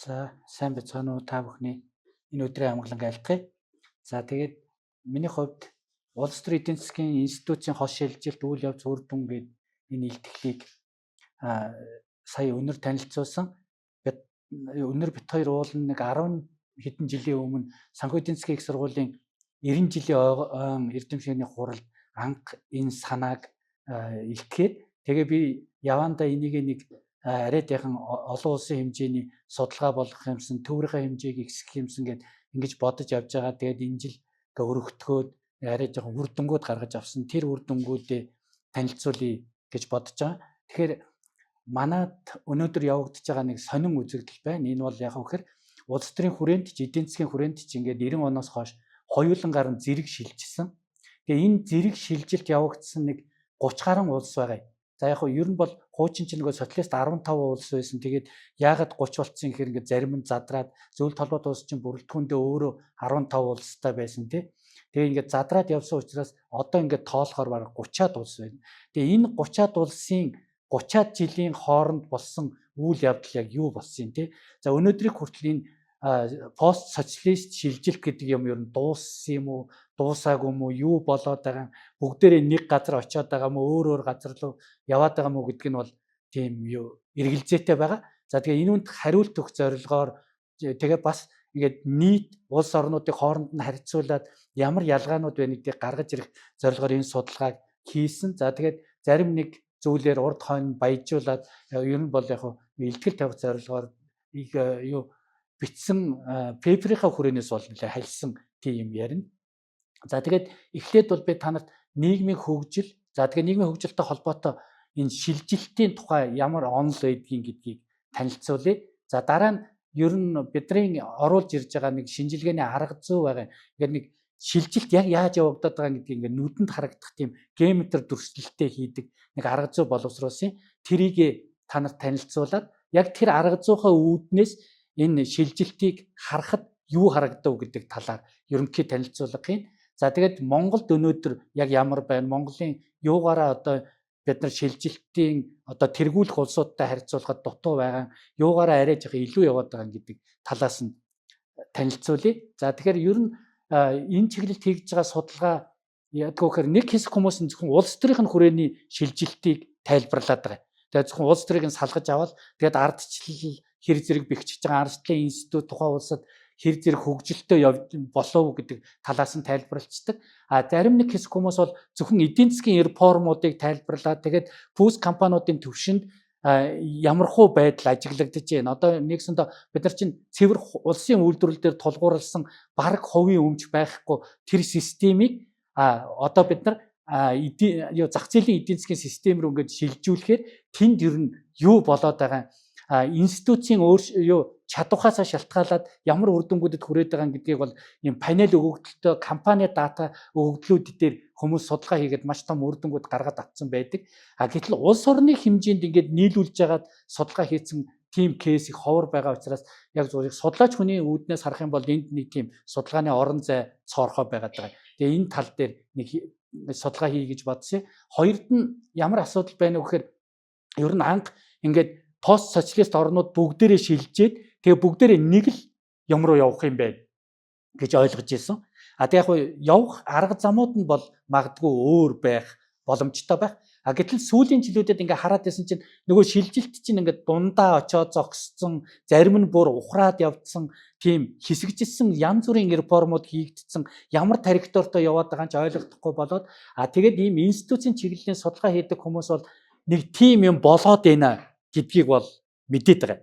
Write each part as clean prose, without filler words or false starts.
За, сайн байцгаана уу, та бүхний энэ өдрийн амгаланг айлтгая. За, тэгээд миний хувьд улс төр эдийн засгийн институцийн хос шилжилт, үйл явц, үр дүн гээд энэ илтгэлийг сая өнөр танилцуулсан. Өнөр бит хоёр уулын нэг 10 хэдэн жилийн өмнө санхүү эдийн засгийн их сургуулийн 90 жилийн ойн эрдэм шингэний хуралд анх энэ санааг илтгэхэд, тэгээ би явандаа энийг нэг арай дайхан олон улсын хэмжээний судалгаа болгох юмсан, төврийнхээ хэмжээг ихсгэх юмсан гэд ингэж бодож явж байгаа. Тэгээд энэ жил ингээ өргөтгөөд арай жоохон үр дүнгууд гаргаж авсан. Тэр үр дүнгуудээ танилцуулъя гэж бодож байгаа. Тэгэхээр манад өнөөдөр явагдаж байгаа нэг сонин үзэгдэл байна. Энэ бол яг гэхээр улс төрийн хүрээнд ч, эдийн засгийн хүрээнд ч ингээд 90 оноос хойш хоёулангаар нь зэрэг шилжсэн. Тэгээ энэ зэрэг шилжилт явагдсан нэг 30 гаруй улс байгаа юм. За, яг хөө ер нь бол хуучин чинь нөгөө социалист 15 улс байсан. Тэгээд яагаад 30 болцсон гэхээр ингээд зарим нь задраад, зөвлөлт холбоот улс чинь бүрэлдэхүүндээ өөрөө 15 улстай байсан, тий. Тэгээ ингээд задраад явсан учраас одоо ингээд тоолохоор бараг 30-аад улс байна. Тэгээ энэ 30-аад улсын 30-аад жилийн хооронд болсон үйл явдал яг юу болсон юм, тий. За, өнөөдрийг хүртэл энэ пост социалист шилжилт гэдэг юм ер нь дууссан юм уу, дуусаагүй юм уу, юу болоод байгаа юм, бүгдээрээ нэг газар очиод байгаа юм уу, өөр өөр газар руу яваад байгаа юм уу гэдг нь бол тийм юу эргэлзээтэй байгаа. За, тэгээ энэ үнд хариулт өгөх зорилгоор, тэгээ бас ингээд нийт улс орнуудыг хооронд нь харьцуулаад ямар ялгаанууд байна гэдгийг гаргаж ирэх зорилгоор энэ судалгааг хийсэн. За, тэгээд зарим нэг зүйлээр урд хойно баяжуулаад, ер нь бол яг илтгэл тавих зорилгоор юу бичсэн paper ийнхаа хүрээнээс бол нэлээ хальсан тийм юм ярина. За, тэгээд эхлээд бол би та нарт нийгмийн хөгжил, за, тэгээд нийгмийн хөгжилтэй холбоотой энэ шилжилтийн тухай ямар онол байдгийг гэдгийг танилцуулъя. За, дараа нь ер нь бидний оруулж ирж байгаа нэг шинжилгээний арга зүй байгаа. Ингээд нэг шилжилт яг яаж явагдаад байгаа гэдгийг ингээд нүдэнд харагдах тийм геометр дүрслэлтэй хийдэг нэг арга зүй боловсруулсан. Тэрийг та нарт танилцуулаад, яг тэр арга зүйхаа үүднээс энэ шилжилтийг харахад юу харагдав гэдэг талаар ерөнхий танилцуулга юм. За, тэгээд Монголд өнөөдөр яг ямар байна? Монголын юугаараа одоо бид нар шилжилтийн одоо тэргүүлэх улсуудтай харьцуулахад дутуу байгаа, юугаараа арай жоохон илүү яваад байгаа гэдэг талаас нь танилцуулъя. За, тэгэхээр ер нь энэ чиглэлд хийж байгаа судалгаа ядгүй гэхээр нэг хэсэг хүмүүс нь зөвхөн улс төрийн хүрээний шилжилтийг тайлбарлаад байгаа. Тэгээд зөвхөн улс төрийг нь салгаж аваад, тэгээд ардчлал хэр зэрэг бэхжиж байгаа, ардчлалын институт тухайн улсад хэр зэрэг хөгжилтэй болов гэдэг талаас нь тайлбарлцдаг. А зарим нэг хэсэг хүмүүс бол зөвхөн эдийн засгийн реформуудыг тайлбарлаад, тэгээд пүүс компаниудын төвшөнд ямархуу байдал ажиглагдаж байна. Одоо нэгсэндээ бид нар чинь цэвэр улсын үйлдвэрлэл дээр тулгуурласан бараг хувийн өмч байхгүй тэр системийг одоо бид нар юу зах зээлийн эдийн засгийн систем рүү ингээд шилжүүлэхээр тэнд ер нь юу болоод байгаа, институцийн өөр юу чадвахаасаа шалтгаалаад ямар үр дүнгуудад хүрээд байгаа гэдгийг бол ийм панел өгөгдөлтөй компани data өгөгдлүүд дээр хүмүүс судалгаа хийгээд маш том үр дүнгууд гаргаад авцсан байдаг. А гэтэл улс орны хэмжээнд ингээд нийлүүлж жагаад судалгаа хийсэн тийм case их ховор байгаа учраас яг зөв судлаач хүний үүднээс харах юм бол энд нэг тийм судалгааны орон зай цоорхоо байгаад байгаа. Тэгээ энэ тал дээр нэг судалгаа хий гэж бодсон. Хоёрд нь ямар асуудал байна вэ гэхээр ер нь анх ингээд пост социалист орнууд бүгдээрээ шилжээд, тэгээ бүгдээрээ нэг л юм руу явах юм байна гэж ойлгож ирсэн. А тэг яг явах арга замууд нь бол магадгүй өөр байх боломжтой байх. А гэтэл сүүлийн жилүүдэд ингээ хараад байсан чинь нөгөө шилжилт чинь ингээ дундаа очоод зогссон, зарим нь бүр ухраад явдсан, тийм хэсэгжилсэн янз бүрийн реформууд хийгдсэн, ямар траекторитой яваад байгаа нь ч ойлгохдохгүй болоод, а тэгээд ийм институцийн чиглэлийн судалгаа хийдэг хүмүүс бол нэг тийм юм болоод байна гэдгийг бол мэдээд байгаа.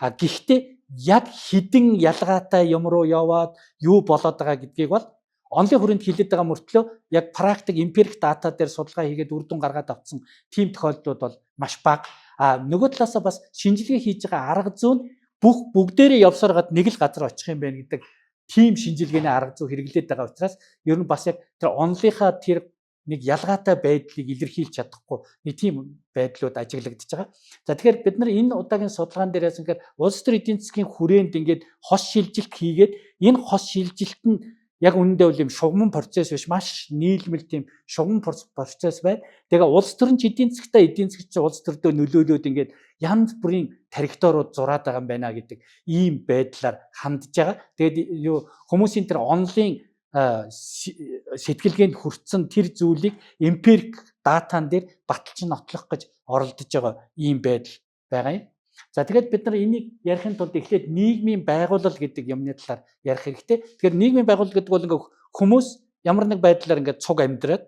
А гэхдээ яг хэдэн ялгаатай юм руу яваад юу болоод байгаа гэдгийг бол онлын хүрээнд хилээд байгаа мөртлөө яг практик эмпирик data дээр судалгаа хийгээд үр дүн гаргаад авсан тийм тохиолдлууд бол маш бага. А нөгөө талаасаа бас шинжилгээ хийж байгаа арга зүй нь бүх бүгдээрээ явсаар гад нэг л газар очих юм байна гэдэг тийм шинжилгээний арга зүй хэрэглээд байгаа учраас ер нь бас яг тэр онлынхаа тэр нэг ялгаатай байдлыг илэрхийлж чадахгүй нэг тийм байдлууд ажиглагдаж байгаа. За, тэгэхээр бид нар энэ удаагийн судалгаан дээрээс ингээд улс төр эдийн засгийн хүрээнд ингээд хос шилжилт хийгээд, энэ хос шилжилт нь Яг үнэндээ бол юм шугаман процесс биш, маш нийлмэл тийм шугаман процесс байна. Тэгээ улс төр нь ч эдийн засгтаа, эдийн засгч улс төрдөө нөлөөлөөд ингээд янз бүрийн траекториуд зураад байгаа юм байна гэдэг ийм байдлаар хандж байгаа. Тэгээд юу хүмүүсийн тэр онлын сэтгэлгээнд хүртсэн тэр зүйлийг эмпирик датан дээр баталж нотлох гэж оролдож байгаа ийм байдал байгаа юм. За, тэгээд бид нар энийг ярихын тулд эхлээд нийгмийн байгуулал гэдэг юмны талаар ярих хэрэгтэй. Тэгэхээр нийгмийн байгуулал гэдэг бол ингээд хүмүүс ямар нэг байдлаар ингээд цуг амьдраад,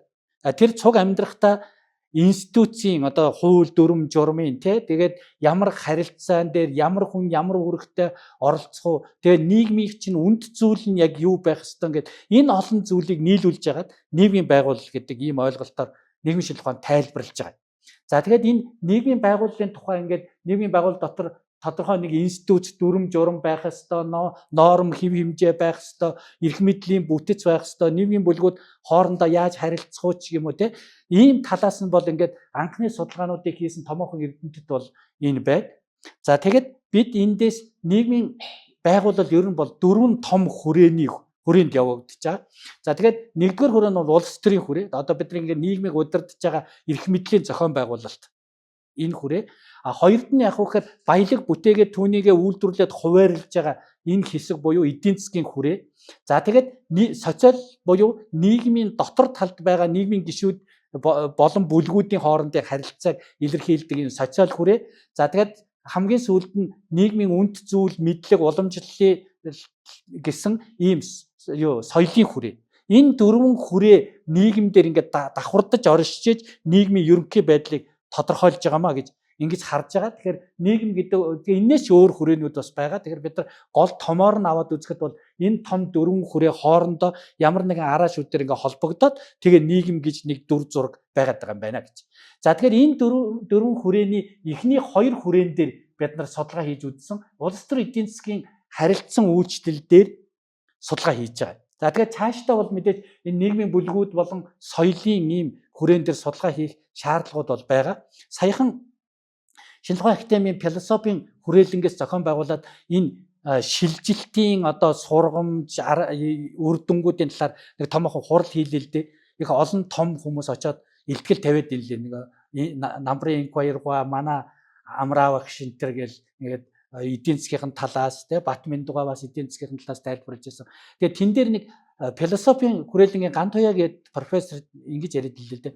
тэр цуг амьдрахдаа институцийн одоо хууль дүрм журмын, тий, тэгээд ямар харилцаан дээр ямар хүн ямар үүрэгтэй оролцох уу, тэгээд нийгмийн чинь үнд зүйл нь яг юу байх ёстой, ингээд энэ олон зүйлийг нийлүүлж ягаад нийгмийн байгуулал гэдэг ийм ойлголтоор нийгмийн шинжилгээ ухаан тайлбарлаж байгаа. За, тэгээд энэ нийгмийн байгууллын тухай ингээд нийгмийн байгууллага дотор тодорхой нэг институт, дүрм журам байх ёстой, норм, хэв хэмжээ байх ёстой, эрх мэдлийн бүтэц байх ёстой, нийгмийн бүлгүүд хоорондоо яаж харилцах уу ч юм уу, те. Ийм талаас нь бол ингээд анхны судалгаануудыг хийсэн томоохон эрдэмтэд бол энэ байна. За, тэгэд бид эндээс нийгмийн байгууллал ер нь бол дөрвөн том хүрээний хүрээнд явагдаж байгаа. За, тэгээд нэгдүгээр хүрээ нь бол улс төрийн хүрээ. Одоо бид нар ингээд нийгмийг удирдах байгаа эрх мэдлийн зохион байгуулалт энэ хүрээ. А хоёрд нь яг үхээр баялаг бүтээгээд түүнийгээ үйлдвэрлээд хуваарлаж байгаа энэ хэсэг буюу эдийн засгийн хүрээ. За, тэгээд социал буюу нийгмийн дотор талд байгаа нийгмийн гишүүд болон бүлгүүдийн хоорондын харилцааг илэрхийлдэг энэ социал хүрээ. За, тэгээд хамгийн сүүлд нь нийгмийн үнд зүйл, мэдлэг, уламжлалын гэсэн ийм юу соёлын хүрээ. Энэ дөрвөн хүрээ нийгэмдэр ингээд давхардаж оршиж нийгмийн ерөнхий байдлыг тодорхойлж байгаамаа гэж ингэж харж байгаа. Тэгэхээр нийгэм гэдэг энэс ч өөр хүрээнүүд бас байгаа. Тэгэхээр бид нар гол томоор нь аваад үзэхэд бол энэ том дөрвөн хүрээ хоорондоо ямар нэгэн араа шүдээр ингээ холбогдоод тэгээ нийгэм гэж нэг дүр зураг байгаад байгаа юм байна гэж. За, тэгэхээр энэ дөрвөн хүрээний эхний хоёр хүрээн дээр бид нар судалгаа хийж үзсэн. Улс төр эдийн засгийн харилцан үйлчлэл дээр судалгаа хийж байгаа. За, тэгэхээр цаашдаа бол мэдээж энэ нийгмийн бүлгүүд болон соёлын ийм хүрээн дээр судалгаа хийх шаардлагууд бол байгаа. Саяхан Шинжлэх ухааны академийн философийн хүрээлэнгээс зохион байгуулад энэ шилжилтийн одоо сургамж, үр дүнгуудын талаар нэг томоохон хурал хийлээ л дээ. Их олон том хүмүүс очиод илтгэл тавиад ирлээ. Нэг Намбрын Инквайрга, манай Амраа багш энэ төр гэл ингээд эдийн засгийн талаас, те, Батминдуга бас эдийн засгийн талаас тайлбарлаж байсан. Тэгээд тэн дээр нэг философийн хүрээлэнгийн Гантуяа гэдэг профессор ингэж яриад илээ л дээ.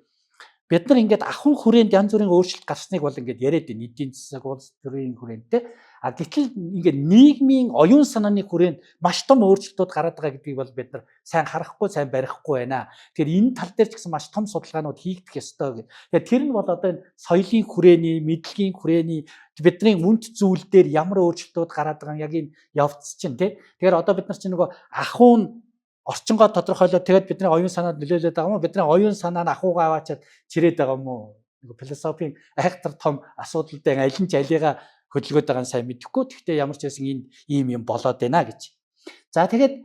Бид нар ингээд ахуйн хүрээнд янз бүрийн өөрчлөлт гарсныг бол ингээд яриад байна. Эдийн засаг, улс төрийн хүрээнд, те. А гэтэл ингээд нийгмийн оюун санааны хүрээнд маш том өөрчлөлтүүд гараад байгаа гэдгийг бол бид нар сайн харахгүй, сайн барихгүй байна. Тэгэхээр энэ тал дээр ч гэсэн маш том судалгаанууд хийгдэх ёстой гэх. Тэгэхээр тэр нь бол одоо энэ соёлын хүрээний, мэдлэгийн хүрээний, бидний үнд зүйл дээр ямар өөрчлөлтүүд гараад байгаа яг энэ явц чинь, те. Тэгэхээр одоо бид нар чинь нөгөө ахуйн орчингоо тодорхойлоод тэгээд бидний оюун санаанд нөлөөлөд байгаа юм уу? Бидний оюун санаа нь ахуйгаа аваачаад чирээд байгаа юм уу? Нөгөө философийн айхтар том асуудал дээр аль нь ч алигаа хөдөлгөөд байгаа нь сайн мэдэхгүй. Гэхдээ ямар ч байсан энэ ийм юм болоод байна гэж. За, тэгээд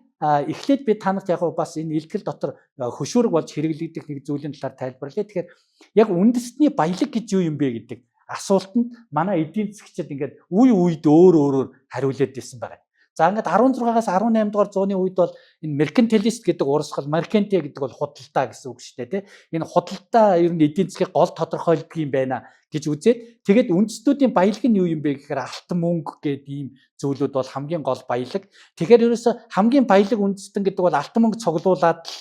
эхлээд би та нарт яг бас энэ илтгэл дотор хөшүүрэг болж хэрэглэгдэх нэг зүйлийн талаар тайлбарлая. Тэгэхээр яг үндэстний баялаг гэж юу юм бэ гэдэг асуултанд манай эдийн засгчид ингээд үе үед өөр өөрөөр хариулаад ирсэн байгаа. За, ингээд 16-аас 18 дугаар зууны үед бол энэ меркантилист гэдэг урсгал, мерканте гэдэг бол худалдаа гэсэн үг шүү дээ, тий. Энэ худалдаа ер нь эдийн засгийг гол тодорхойлдог юм байна гэж үзээд, тэгээд үндэстнүүдийн баялаг нь юу юм бэ гэхээр алт мөнгө гэдэг ийм зүйлүүд бол хамгийн гол баялаг. Тэгэхээр ерөөсө хамгийн баялаг үндэстэн гэдэг бол алтан мөнгө цуглуулад л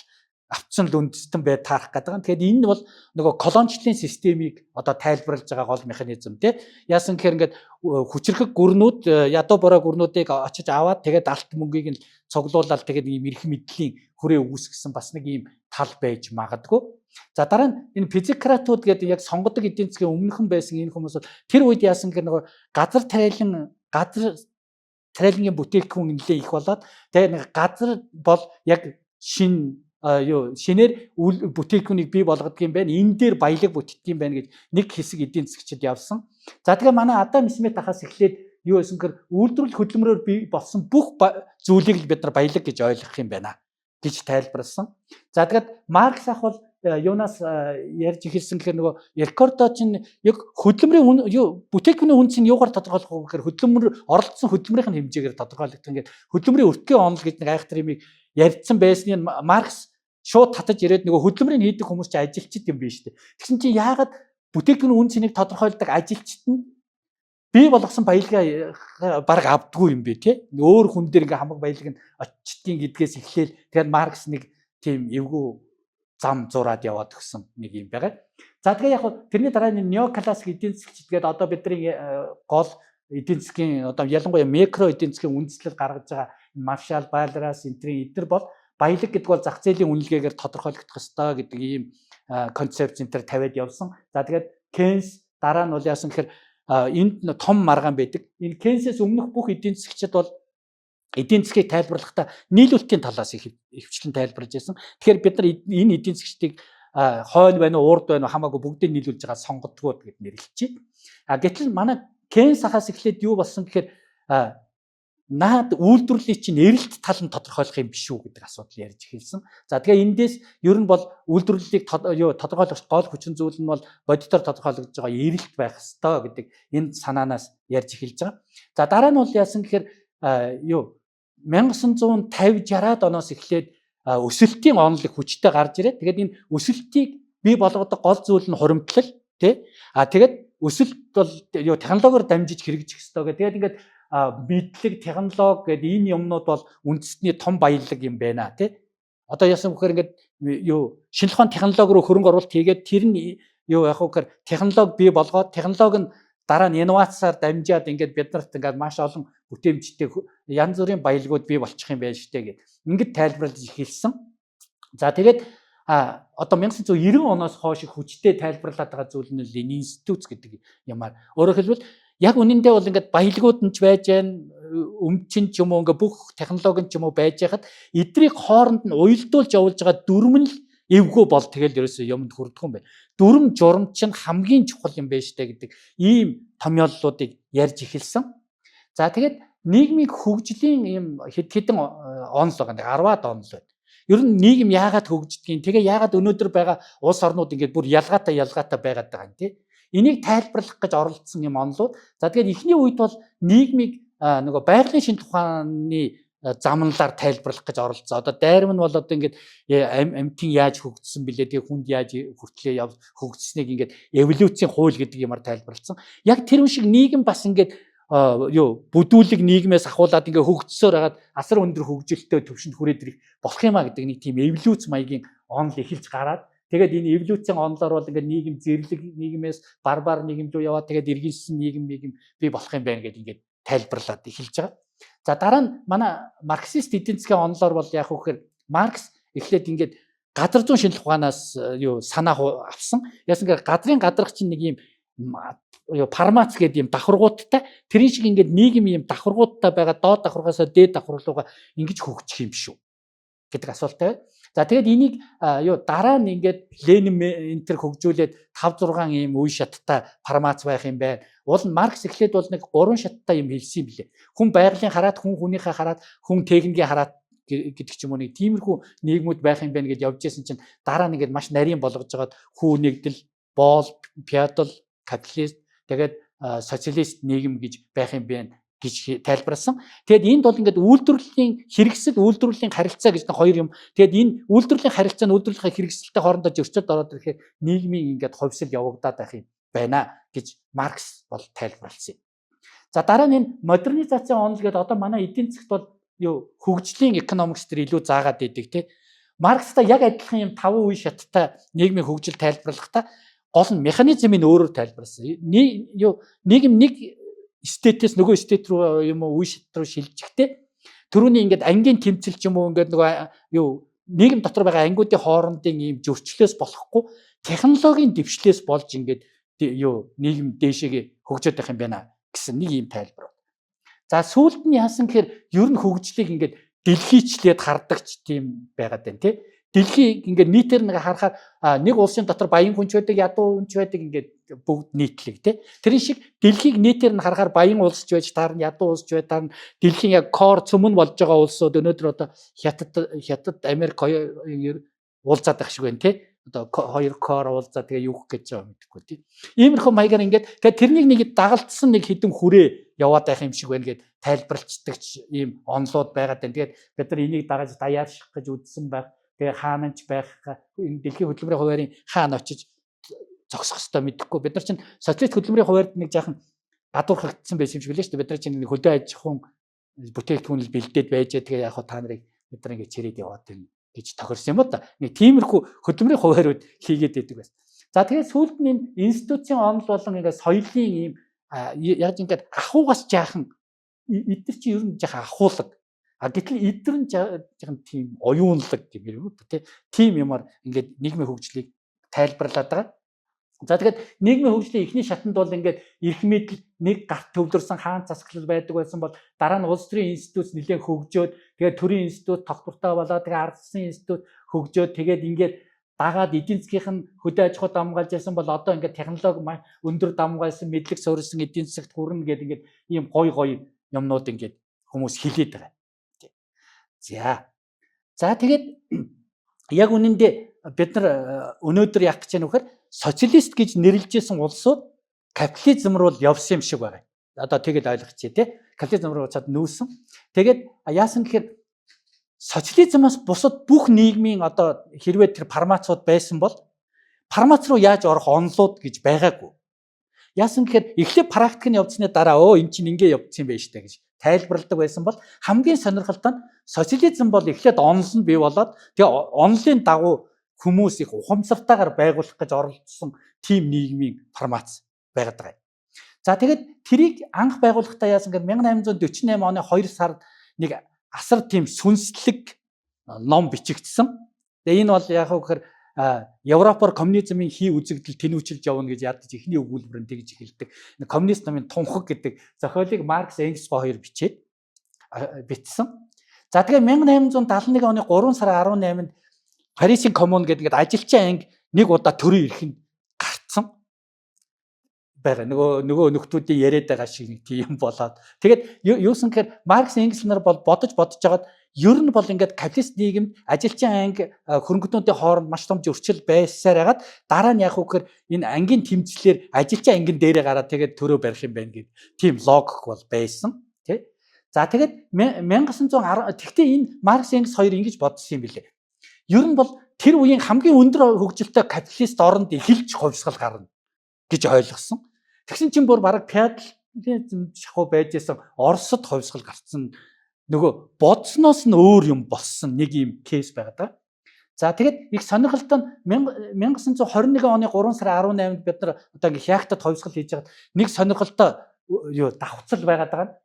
авцсан л үндэстэн бай таарах гэдэг юм. Тэгэхээр энэ бол нөгөө колоничлын системийг одоо тайлбарлаж байгаа гол механизм, тий. Яасан гэхээр ингээд хүчирхэг гүрнүүд ядуу бороо гүрнүүдийг очиж аваад тэгээд алт мөнгийг нь цуглуулаад тэгээд ийм эрх мэдлийн хүрээ үүсгэсэн бас нэг ийм тал байж магадгүй. За, дараа нь энэ физикратууд гэдэг яг сонгодог эдийн засгийн өмнөхөн байсан энэ хүмүүс бол тэр үед яасан гэхээр нөгөө газар тариалангийн бүтээгдэхүүн нэлээ их болоод тэгээд нэг газар бол яг шин юу шинээр бүтээгдэхүүнийг бий болгодог юм байна. Энэ дээр баялаг бүтдэг юм байна гэж нэг хэсэг эдийн засгчид явсан. За, тэгээ манай Адам Смит ахаас эхлээд юу байсан гэхээр үйлдвэрлэл хөдөлмөрөөр бий болсон бүх зүйлийг л бид нар баялаг гэж ойлгох юм байна гэж тайлбарласан. За, тэгээд Маркс ах бол юунаас ярьж эхэлсэн гэхээр нөгөө Рикардо чинь яг хөдөлмөрийн юу бүтээгдэхүүний үнэ чинь юугаар тодорхойлох вэ гэхээр хөдөлмөр оролцсон хөдөлмөрийн хэмжээгээр тодорхойлогдох. Ингээд хөдөлмөрийн өртгийн онол гэж нэг айхтар юмыг Ярьцсан байсны Маркс шууд татаж ирээд нөгөө хөдөлмөрийг хийдэг хүмүүс чинь ажилчид юм биш үү. Тэгсэн чинь яагаад бүтээгдэхүүн үн цэнийг тодорхойлдог ажилчид нь бий болгосон баялгаа бараг авдаггүй юм бэ те. Өөр хүн дээр ингээ хамаг баялаг нь очтгийн гэдгээс эхлээл тэгээд Маркс нэг тийм эвгүй зам зураад яваад өгсөн нэг юм байгаа. За тэгээ яг тэрний дараа нь неоклассик эдийн засгч гэдэг одоо бидний гол эдийн засгийн одоо ялангуяа микро эдийн засгийн үндслэл гаргаж байгаа Маршал, Байлрас, энтрийн эднэр бол баялаг гэдэг бол зах зээлийн үнэлгээгээр тодорхойлогдох ёстой гэдэг ийм концепц энэ төр тавиад явсан. За тэгээд Кейнс дараа нь бол яасан гэхээр энд том маргаан байдаг. Энэ Кейнсээс өмнөх бүх эдийн засгчид бол эдийн засгийг тайлбарлахдаа нийлүүлэлтийн талаас их хвчлэн тайлбарлаж байсан. Тэгэхээр бид нар энэ эдийн засгчдыг хойно байна уу, урд байна уу хамаагүй бүгдийг нийлүүлж байгаа сонгодгоо гэд нэрлэлчихье. А гэтэл манай Кейнс ахаас эхлээд юу болсон гэхээр наад үйлдвэрлэлийн чинь эрэлт тал нь тодорхойлох юм биш үү гэдэг асуудал ярьж эхэлсэн. За тэгээ эндээс ер нь бол үйлдвэрлэлийг юу тодорхойлох гол хүчин зүйл нь бол бодитоор тодорхойлогдож байгаа эрэлт байх ёстой гэдэг энэ санаанаас ярьж эхэлж байгаа. За дараа нь бол яасан гэхээр юу 1950 60-аад оноос эхлээд өсөлтийн онолыг хүчтэй гарч ирээд тэгээд энэ өсөлтийг бий болгодог гол зүйл нь хуримтлал тий. А тэгээд өсөлт бол юу технологиор дамжиж хэрэгжих ёстой гэх. Тэгээд ингээд мэдлэг, технологи гэдэг энэ юмнууд бол үндэсний том баялаг юм байна тий. Одоо яасан бэхээр ингээд юу шинжлэх ухааны технологи руу хөрөнгө оруулалт хийгээд тэр нь юу яах вэ гэхээр технологи бий болгоод технологи нь дараа нь инновацаар дамжаад ингээд бид нарт ингээд маш олон бүтээмжтэй янз бүрийн баялагууд бий болчих юм байна штэ гэд. Ингээд тайлбарлаж эхэлсэн. За тэгээд одоо 1990 оноос хойш хүчтэй тайлбарлаад байгаа зүйл нь институт гэдэг юмар. Өөрөөр хэлбэл яг үнэндээ бол ингээд баялагууд нь ч байж гэн өмчин ч юм уу ингээд бүх технологи нь ч юм уу байж байхад эдрийг хооронд нь уялдуулж явуулж байгаа дүрм нь л эвгүй бол тэгэл ерөөсөө юмд хүрдэггүй юм байна. Дүрм журам чинь хамгийн чухал юм байна штэ гэдэг ийм томьёоллуудыг ярьж эхэлсэн. За тэгээд нийгмийн хөгжлийн ийм хэд хэдэн онол байгаа. 10-аад онол байна. Ер нь нийгэм яагаад хөгждгийг, тэгээ яагаад өнөөдөр байгаа улс орнууд ингээд бүр ялгаатай ялгаатай байгаад байгаа юм тий. Энийг тайлбарлах гэж оролдсон юм онолууд. За тэгээд эхний үед бол нийгмийг нөгөө байгалийн шинжлэх ухааны замналаар тайлбарлах гэж оролцсон. Одоо дайрам нь бол одоо ингээд амьтан яаж хөгжсөн бilé, тэгээ хүнд яаж хүртлээ яв хөгжсөнийг ингээд эволюцийн хууль гэдэг юмар тайлбарласан. Яг тэр шиг нийгэм бас ингээд юу бүдүүлэг нийгмээс ахуулаад ингээ хөгжсөөр хагаад асар өндөр хөгжилтэй төвшөнд хүрээд ирэх болох юм а гэдэг нэг тийм эволюц маягийн онол эхэлж гараад тэгээд энэ эволюцийн онолоор бол ингээд нийгэм зэрлэг нийгмээс барбар нийгэм рүү яваад тэгээд иргэншсэн нийгэм нийгэм бий болох юм байна гэдээ ингээд тайлбарлаад эхэлж байгаа. За дараа нь манай марксист эдийн засгийн онолоор бол яг үхээр Маркс эхлээд ингээд газар зүүн шинжлэх ухаанаас юу санаа авсан. Яасан гэхээр газрын гадрах чинь нэг юм юу фармац гэдэг юм давхаргуудтай тэрийн шиг ингээд нийгэм юм давхаргуудтай байгаа доод давхаргаасаа дээд давхарга руугаа ингэж хөгжих юм шүү гэдэг асуулттай байна. За тэгээд энийг юу дараа нь ингээд Ленин энэ төр хөгжүүлээд 5 6 ийм үе шаттай формац байх юм байна. Уул нь Маркс эхлээд бол нэг 3 шаттай юм хэлсэн юм билээ. Хүн байгалийн хараат, хүн хүнийхээ хараат, хүн техникийн хараат гэдэг ч юм уу нэг тиймэрхүү нийгмүүд байх юм байна гэж явж исэн чинь дараа нь ингээд маш нарийн болгож жагаад хүү нэгдэл, боол, феодал, капиталист, тэгээд социалист нийгэм гэж байх юм байна гэж тайлбарласан. Тэгээд энд бол ингээд үйлдвэрлэлийн хэрэгсэл, үйлдвэрлэлийн харилцаа гэж хоёр юм. Тэгээд энэ үйлдвэрлэлийн харилцаа нь үйлдвэрлэлийн хэрэгсэлтэй хоорондоо зөрчилд ороод ирэхээр нийгмийн ингээд хувьсэл явагдаад байх юм байна гэж Маркс бол тайлбарласан юм. За дараа нь энэ модернизацийн онол гэдэг одоо манай эдийн засгт бол юу хөгжлийн экономикс төр илүү заагаад идэг тий. Маркстай яг адилхан юм 5 үе шаттай нийгмийн хөгжил тайлбарлахдаа гол нь механизмыг өөрөөр тайлбарласан. Юу нийгэм нэг стейтээс нөгөө стейт рүү юм уу үе шат руу шилжихдээ түрүүний ингээд ангийн тэмцэл ч юм уу ингээд нөгөө юу нийгэм дотор байгаа ангиудын хоорондын ийм зөрчлөөс болохгүй технологийн дэвшлээс болж ингээд юу нийгэм дээшээгээ хөгжөөд байх юм байна гэсэн нэг ийм тайлбар. За сүүлд нь яасан гэхээр ер нь хөгжлийг ингээд дэлхийчлээд хардагч тийм байгаад байна тий. Дэлхий ингээд нийтээр нэг харахаар нэг улсын дотор баян хүн ч байдаг, ядуу хүн ч байдаг ингээд бүгд нийтлэг тий. Тэрэн шиг дэлхийг нийтээр нь харахаар баян улс ч байж таарна, ядуу улс ч байж таарна. Дэлхийн яг кор цөмөн болж байгаа улсууд өнөөдөр одоо Хятад, Америк хоёр уулзаад байх шиг байна тий. Одоо хоёр core уулзаа, тэгээ юу гэж байгаа мэдэхгүй тий. Иймэрхүү маягаар ингээд тэгээ тэрнийг нэг дагалдсан нэг хідэн хүрээ яваад байх юм шиг байна гэд тайлбарлцдаг ийм онлууд байгаад байна. Тэгээд бид нар энийг дагаж даяарших гэж үзсэн байх. Тэгээ хаана ч байх, энэ дэлхийн хөдөлмөрийн хуваарийн хаана очиж зогсох ёстой мэдэхгүй. Бид нар чинь социалист хөдөлмөрийн хуваарьд нэг жаахан гадуурхагдсан байсан юм шиг лээ шүү дээ. Бид нар чинь нэг хөдөө аж ахуйн бүтээгдэхүүн л бэлдээд байжээ. Тэгээ яг хаа та нарыг бид нар ингээд чирээд яваад байна гэж тохирсон юм уу та. Нэг тиймэрхүү хөдөлмөрийн хуваарьуд хийгээд байдаг байсан. За, тэгээд сүүлд нь энэ институцийн онол болон ингээд соёлын ийм яг ингээд ахуйгаас жаахан эдгээр чи ер нь жаахан ахуулаг. А гэтэл эдгээр нь жаахан тийм оюунлаг гэх юм уу та, тийм юмар ингээд нийгмийн хөгжлийг тайлбарлаад байгаа. За, тэгээд нийгмийн хөгжлийн эхний шатанд бол ингээд эрх мэдэл нэг гарт төвлөрсөн хаан засаглал байдаг байсан бол дараа нь улс төрийн институт нэлээд хөгжөөд, тэгээд төрийн институт тогтвортой болоод, тэгээд ардсан институт хөгжөөд, тэгээд ингээд дагаад эдийн засгийнх нь хөдөө аж ахуй давамгайлж байсан бол одоо ингээд технологи өндөр давамгайлсан, мэдлэг суурилсан эдийн засагт хүрнэ гэдэг ингээд ийм гой гой юмнууд ингээд хүмүүс хэлээд байгаа. За. За, тэгээд яг үнэндээ бид нар өнөөдөр яах гэж байна вэ гэхээр социалист гэж нэрлэжсэн улсууд капитализм руу явсан юм шиг байгаа. Одоо тэгэл ойлгочих тий. Капитализм руу чад нүүсэн. Тэгээд яасан гэхээр социализмаас бусад бүх нийгмийн одоо хэрвээ тэр формацууд байсан бол формац руу яаж орох онлууд гэж байгаагүй. Яасан гэхээр эхлээд практик нь явуулсны дараа өө эн чинь ингэ явуулсан юм байна штэ гэж тайлбарладаг байсан бол хамгийн сонирхолтой нь социализм бол эхлээд онол нь бий болоод, тэгээ онолын дагуу хүмүүс их ухамсартайгаар байгуулах гэж оролдсон тийм нийгмийн формац байгаад байгаа юм. За, тэгээд тэрийг анх байгуулахдаа яасан гэхээр 1848 оны 2 сард нэг асар тийм сүнслэг ном бичигдсэн. Тэгээ энэ бол яг гэхээр Европоор коммунизмын хий үзэгдэл тэнүүчилж явна гэж ядаж эхний өгүүлбэр нь тэгж эхэлдэг. Коммунист номын тунхаг гэдэг зохиолыг Маркс, Энгельс хоёр бичээд бичсэн. За, тэгээ 1871 оны 3 сарын 18-нд Парисын коммун гэдэг ингээд ажилчин анги нэг удаа төрийн эрхэнд гарцсан байгаа. Нөгөө нөхдүүдийн яриад байгаа шиг нэг тийм болоод. Тэгээд юусан гэхээр Маркс, Энгельс нар бол бодож бодож жагаад ер нь бол ингээд капиталист нийгэмд ажилчин анги хөрөнгөтнүүдийн хооронд маш том зөрчил байсаар хагаад дараа нь яг үхээр энэ ангийн тэмцлэр ажилчин ангин дээрээ гараад тэгээд төрөө барих юм байна гэд тийм логик бол байсан. Тэ? За, тэгээд 1910, тэгтээ энэ Маркс, Энгельс хоёр ингэж бодсон юм билээ. Ер нь бол тэр үеийн хамгийн өндөр хөгжилтэй капиталист оронд эхэлж хувьсгал гарна гэж ойлгосон. Тэгсэн чинь бүр бараг феодализм шахуу байж исэн Оросод хувьсгал гарцсан, нөгөө бодсноос нь өөр юм болсон нэг юм case байгаа даа. За, тэгээд их сонирхолтой нь 1921 оны 3 сарын 18-нд бид нар одоо ингээ хяактад хувьсгал хийж байгаад нэг сонирхолтой юу давхцал байгаад байгаа нь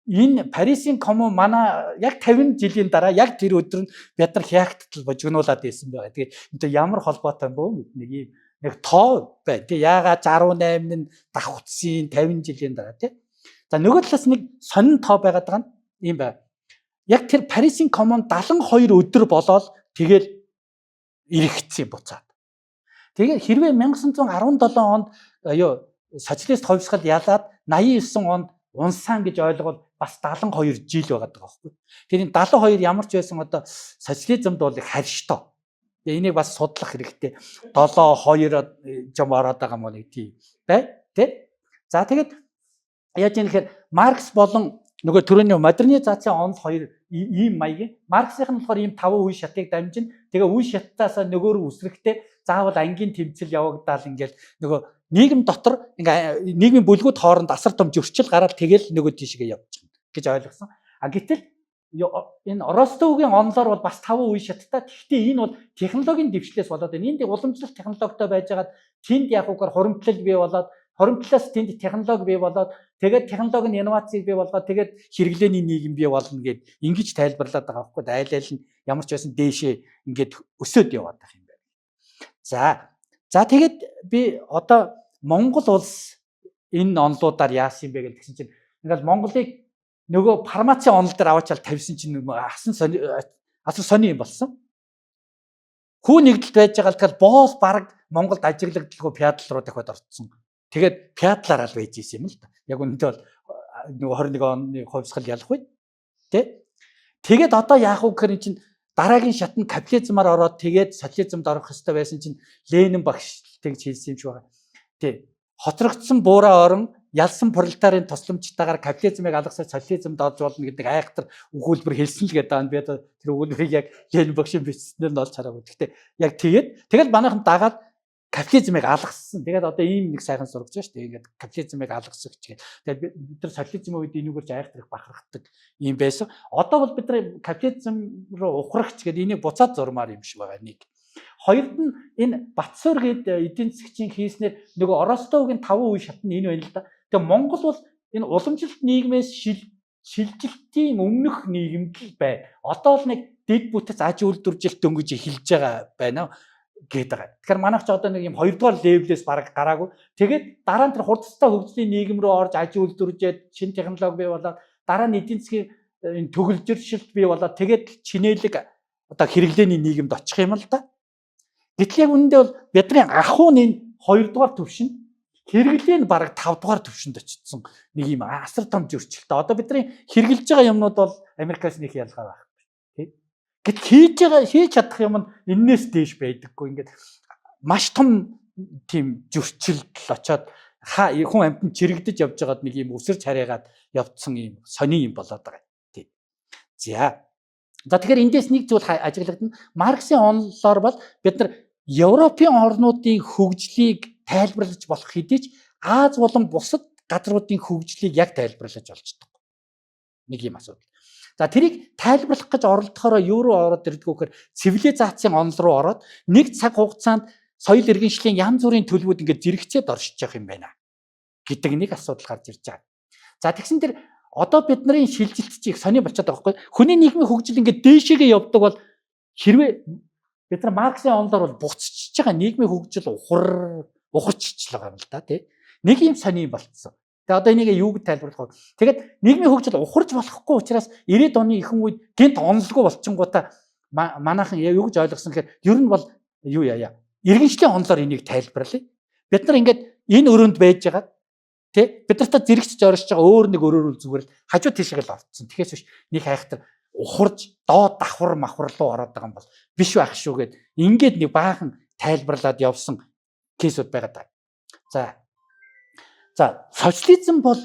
энэ Парисын коммун манай яг 50 жилийн дараа яг тэр өдөр нь бид нар хяактал божигнуулаад байсан байгаа. Тэгээд энэ ямар холбоотой юм бөө нэг юм нэг тоо бай. Тэг яагаад 18 нь давхцсын 50 жилийн дараа, тий. За, нөгөө талаас нэг сонин тоо байгаад байгаа нь ийм бай. Яг тэр Парисын коммун 72 өдөр болоод тэгэл эргэцсэн буцаад. Тэгээ хэрвээ 1917 онд юу социалист хувьсгал ялаад 89 онд унсан гэж ойлгол бас 72 жил байгаад байгаа байхгүй. Тэр энэ 72 ямар ч байсан одоо социализмд бол их харьштой. Тэгээ энийг бас судлах хэрэгтэй. 7 2 жам ороод байгаа мó нэг тийм бай тэ. За, тэгээд яаж юм гэхээр Маркс болон нөгөө түрүүний модернизацийн онол хоёр ийм маягийн. Марксийнх нь болохоор ийм таван үе шатыг дамжин. Тэгээ үе шаттаасаа нөгөө рүү үсрэхдээ заавал ангийн тэмцэл явагдаал ингээл нөгөө нийгэм дотор ингээ нийгмийн бүлгүүд хооронд асар том зөрчил гараад тэгэл нөгөө тийшгээ явчихна гэж ойлгосон. А гэтэл энэ Ростовгийн онолоор бол бас таван үе шаттай. Тэгэхдээ энэ бол технологийн дэвшлээс болоод байна. Энд уламжлалт технологитой байжгаад тэнд яг угаар хуримтлал бий болоод, хуримтлалаас тэнд технологи бий болоод, тэгээд технологи нь инновацийг бий болгоод, тэгээд хэрэглээний нийгэм бий болно гэд ингэж тайлбарлаад байгаа байхгүй. Айл айл нь ямар ч байсан дээшээ ингээд өсөөд яваад байх юм байна. За, тэгээд би одоо Монгол улс энэ онлуудаар яасан юм бэ гэж тэгсэн чинь ингээл Монголыг нөгөө формацийн онол дээр аваачаал тавьсан чинь асан сони асар сони юм болсон. Хүү нэгдэлт байж байгаа л тэгэл боол баг Монголд ажиглагдalгүй феодал руу дахиад орцсон. Тэгээд феодлаар л байж исэн юм л да. Яг үнэндээ бол нөгөө 21 оны хувьсгал ялах үе. Тэ? Тэгээд одоо яах вэ гэхээр эн чинь Дараагийн шат нь капитализмаар ороод тэгээд социализмд орох ёстой байсан чинь Ленин багш тэгж хэлсэн юм шиг байгаа. Тий. Хоцрогдсон буураа орон ялсан пролетарын тусламжтайгаар капитализмыг алгасаад социализмд орж болно гэдэг айхтар өгүүлбэр хэлсэн л гэдэг. Би одоо тэр өгүүлбэрийг яг Ленин багшийн бичснээр нь олж хараагүй. Гэхдээ яг тэгээд тэгэл манайхан дагаад капитализмыг алгассан. Тэгээд одоо ийм нэг сайхан сургаж шүү дээ. Ингээд капитализмыг алгасах гэж. Тэгээд бид нар социализмын үед энүүгээр ч айхтар их бахархдаг юм байсан. Одоо бол бид нар капитализм руу ухрахч гэдэг энийг буцаад зурмаар юм шиг байгаа нэг. Хоёрд нь энэ Батсуур гээд эдийн засгчийн хийснээр нөгөө Оростовгийн 5 үе шат нь энэ байна л да. Тэгээ Монгол бол энэ уламжлалт нийгмээс шилжилтийн өмнөх нийгэмд л бай. Одоо л нэг дэд бүтэц аж үйлдвэржилт дөнгөж эхэлж байгаа байна гээд байгаа. Тэгэхээр манайх ч одоо нэг юм хоёрдугаар level ээс бараг гараагүй. Тэгээд дараа нь тэр хурдтай хөгжлийн нийгэм рүү орж аж үйлдвэржээд шинэ технологи бий болоод дараа нь эдийн засгийн энэ төгөлжөршилт бий болоод тэгээд чинээлэг одоо хэрэглээний нийгэмд очих юм л да. Гэтэл яг үүндээ бол бидний ахуй нь энэ хоёрдугаар түвшинд, хэрэглээ нь бараг тавдугаар түвшинд очсон нэг юм асар том зөрчилтэй. Одоо бидний хэрэглэж байгаа юмнууд бол Америкаас нэг ялгаа байхгүй. Гэтэл хийж байгаа, хийж чадах юм нь энээс дээш байдаггүй. Ингээд маш том тийм зөрчилдөл очоод хүн амьтан чирэгдэж явж байгаад нэг юм өсөрч хараагаад явцсан юм сони юм болоод байгаа. Тийм. За. За, тэгэхээр эндээс нэг зүйл ажиглагдана. Марксийн онолоор бол бид нар Европын орнуудын хөгжлийг тайлбарлаж болох хэдий ч Ази болон бусад газруудын хөгжлийг яг тайлбарлаж болж чадахгүй. Нэг юм асуудал. За, тэрийг тайлбарлах гэж оролдохороо юу руу ороод ирдэг вэ гэхээр цивилизацийн онол руу ороод нэг цаг хугацаанд соёл иргэншлийн янз бүрийн төлөвүүд ингээд зэрэгцээд оршиж явах юм байна гэдэг нэг асуудал гарч ирж байгаа. За, тэгсэн тэр одоо бидний шилжилт чи их сони болчиход байгаа байхгүй. Хүний нийгмийн хөгжил ингээд дээшээгээ явдаг бол хэрвээ бид нар Марксийн онолоор бол буцчихж байгаа нийгмийн хөгжил ухарчиж л байгаа юм л да, тий. Нэг юм сони болцсон. Тэгээ одоо энийг юу гэж тайлбарлах вэ? Тэгээд нийгмийн хөгжил ухарч болохгүй учраас 90-ад оны ихэнх үед гэнэт онолгүй болчингуудаа манайхан юу гэж ойлгосон гэхээр ер нь бол юу яая. Иргэншлийн онолоор энийг тайлбарлая. Бид нар ингээд энэ өрөөнд байж байгаа, тий, бид нартай зэрэгцэж оршиж байгаа өөр нэг өрөөрөл зүгээр л хажуу тийшээ л орцсон. Тэгэхээс биш нэг хайхтар ухарж доод давхар мавхар руу ороод байгаа юм бол биш байх шүү гэд ингээд нэг баахан тайлбарлаад явсан case үүд байгаа даа. За, социализм бол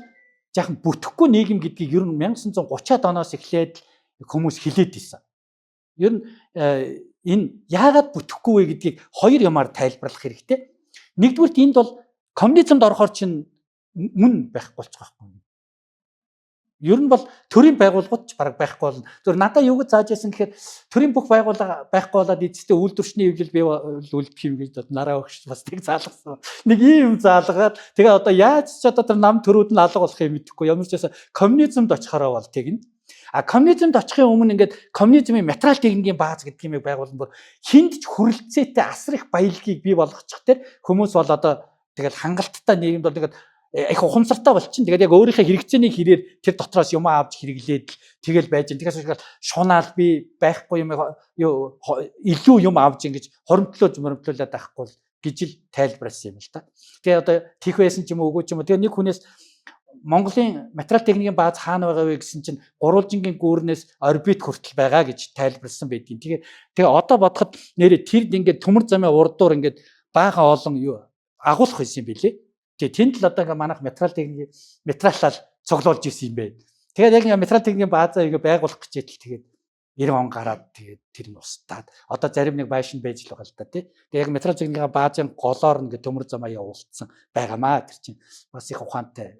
жаахан бүтэхгүй нийгэм гэдгийг ер нь 1930-аад оноос эхлээд хүмүүс хэлээд исэн. Ер нь энэ яагаад бүтэхгүй вэ гэдгийг хоёр юмар тайлбарлах хэрэгтэй. Нэгдүгээрт, энд бол коммунизмд орохоор чинь үн байхгүй болчих байхгүй. Ер нь бол төрийн байгууллагууд ч бараг байхгүй болно. Зөв надаа юу гэж зааж байсан гэхээр төрийн бүх байгууллага байхгүй болоод эцэстээ үйлдвэрчний хэвлэл бий үлдэх юм гэж нараа өгч бас нэг заалгасан. Нэг ийм юм заалгаад тэгээ одоо яаж ч одоо тэр нам төрүүд нь алга болох юм мэдэхгүй. Ямар ч байсан коммунизмд очихороо бол тэгнэ. А коммунизмд очихын өмнө ингээд коммунизмын материал техникийн бааз гэдэг юмыг байгуулсан бүр хүнд ч хүрэлцээтэй асар их баялагийг бий болгочих тэр хүмүүс бол одоо тэгэл хангалттай нийгэмд бол тэгээд их ухамсартай болчин. Тэгээд яг өөрийнхөө хэрэгцээний хэрээр тэр дотроос юм авч хэрэглээд л тэгэл байж гин. Тэгээс шунаал би байхгүй юм юу илүү юм авч ингэж хоримтлуулж моримтлуулаад байхгүй л гэж л тайлбарласан юм л та. Тэгээ одоо тийх байсан ч юм уу, үгүй ч юм уу. Тэгээ нэг хүнээс Монголын материал техникийн бааз хаана байгаа вэ гэсэн чинь гурвалжингийн гүүрнээс орбит хүртэл байгаа гэж тайлбарласан байдгийн. Тэгээ одоо бодоход нэрээ тэр ингээд төмөр замын урдуур ингээд баахан олон юу агуулах байсан юм билээ. Тэгээ тэнд л одоо ингээ манайх материал техникийн материалал цуглуулж исэн юм байна. Тэгээд яг ингээ материал техникийн баазаа ингээ байгуулах гэж ятал тэгээд 90 он гараад тэгээд тэр нь устдаад одоо зарим нэг байшин байж л байгаа л да, тий. Тэгээд яг материал техникийн баазын голоор ингээ төмөр замаа явуулсан байгаамаа, тэр чинь бас их ухаантай.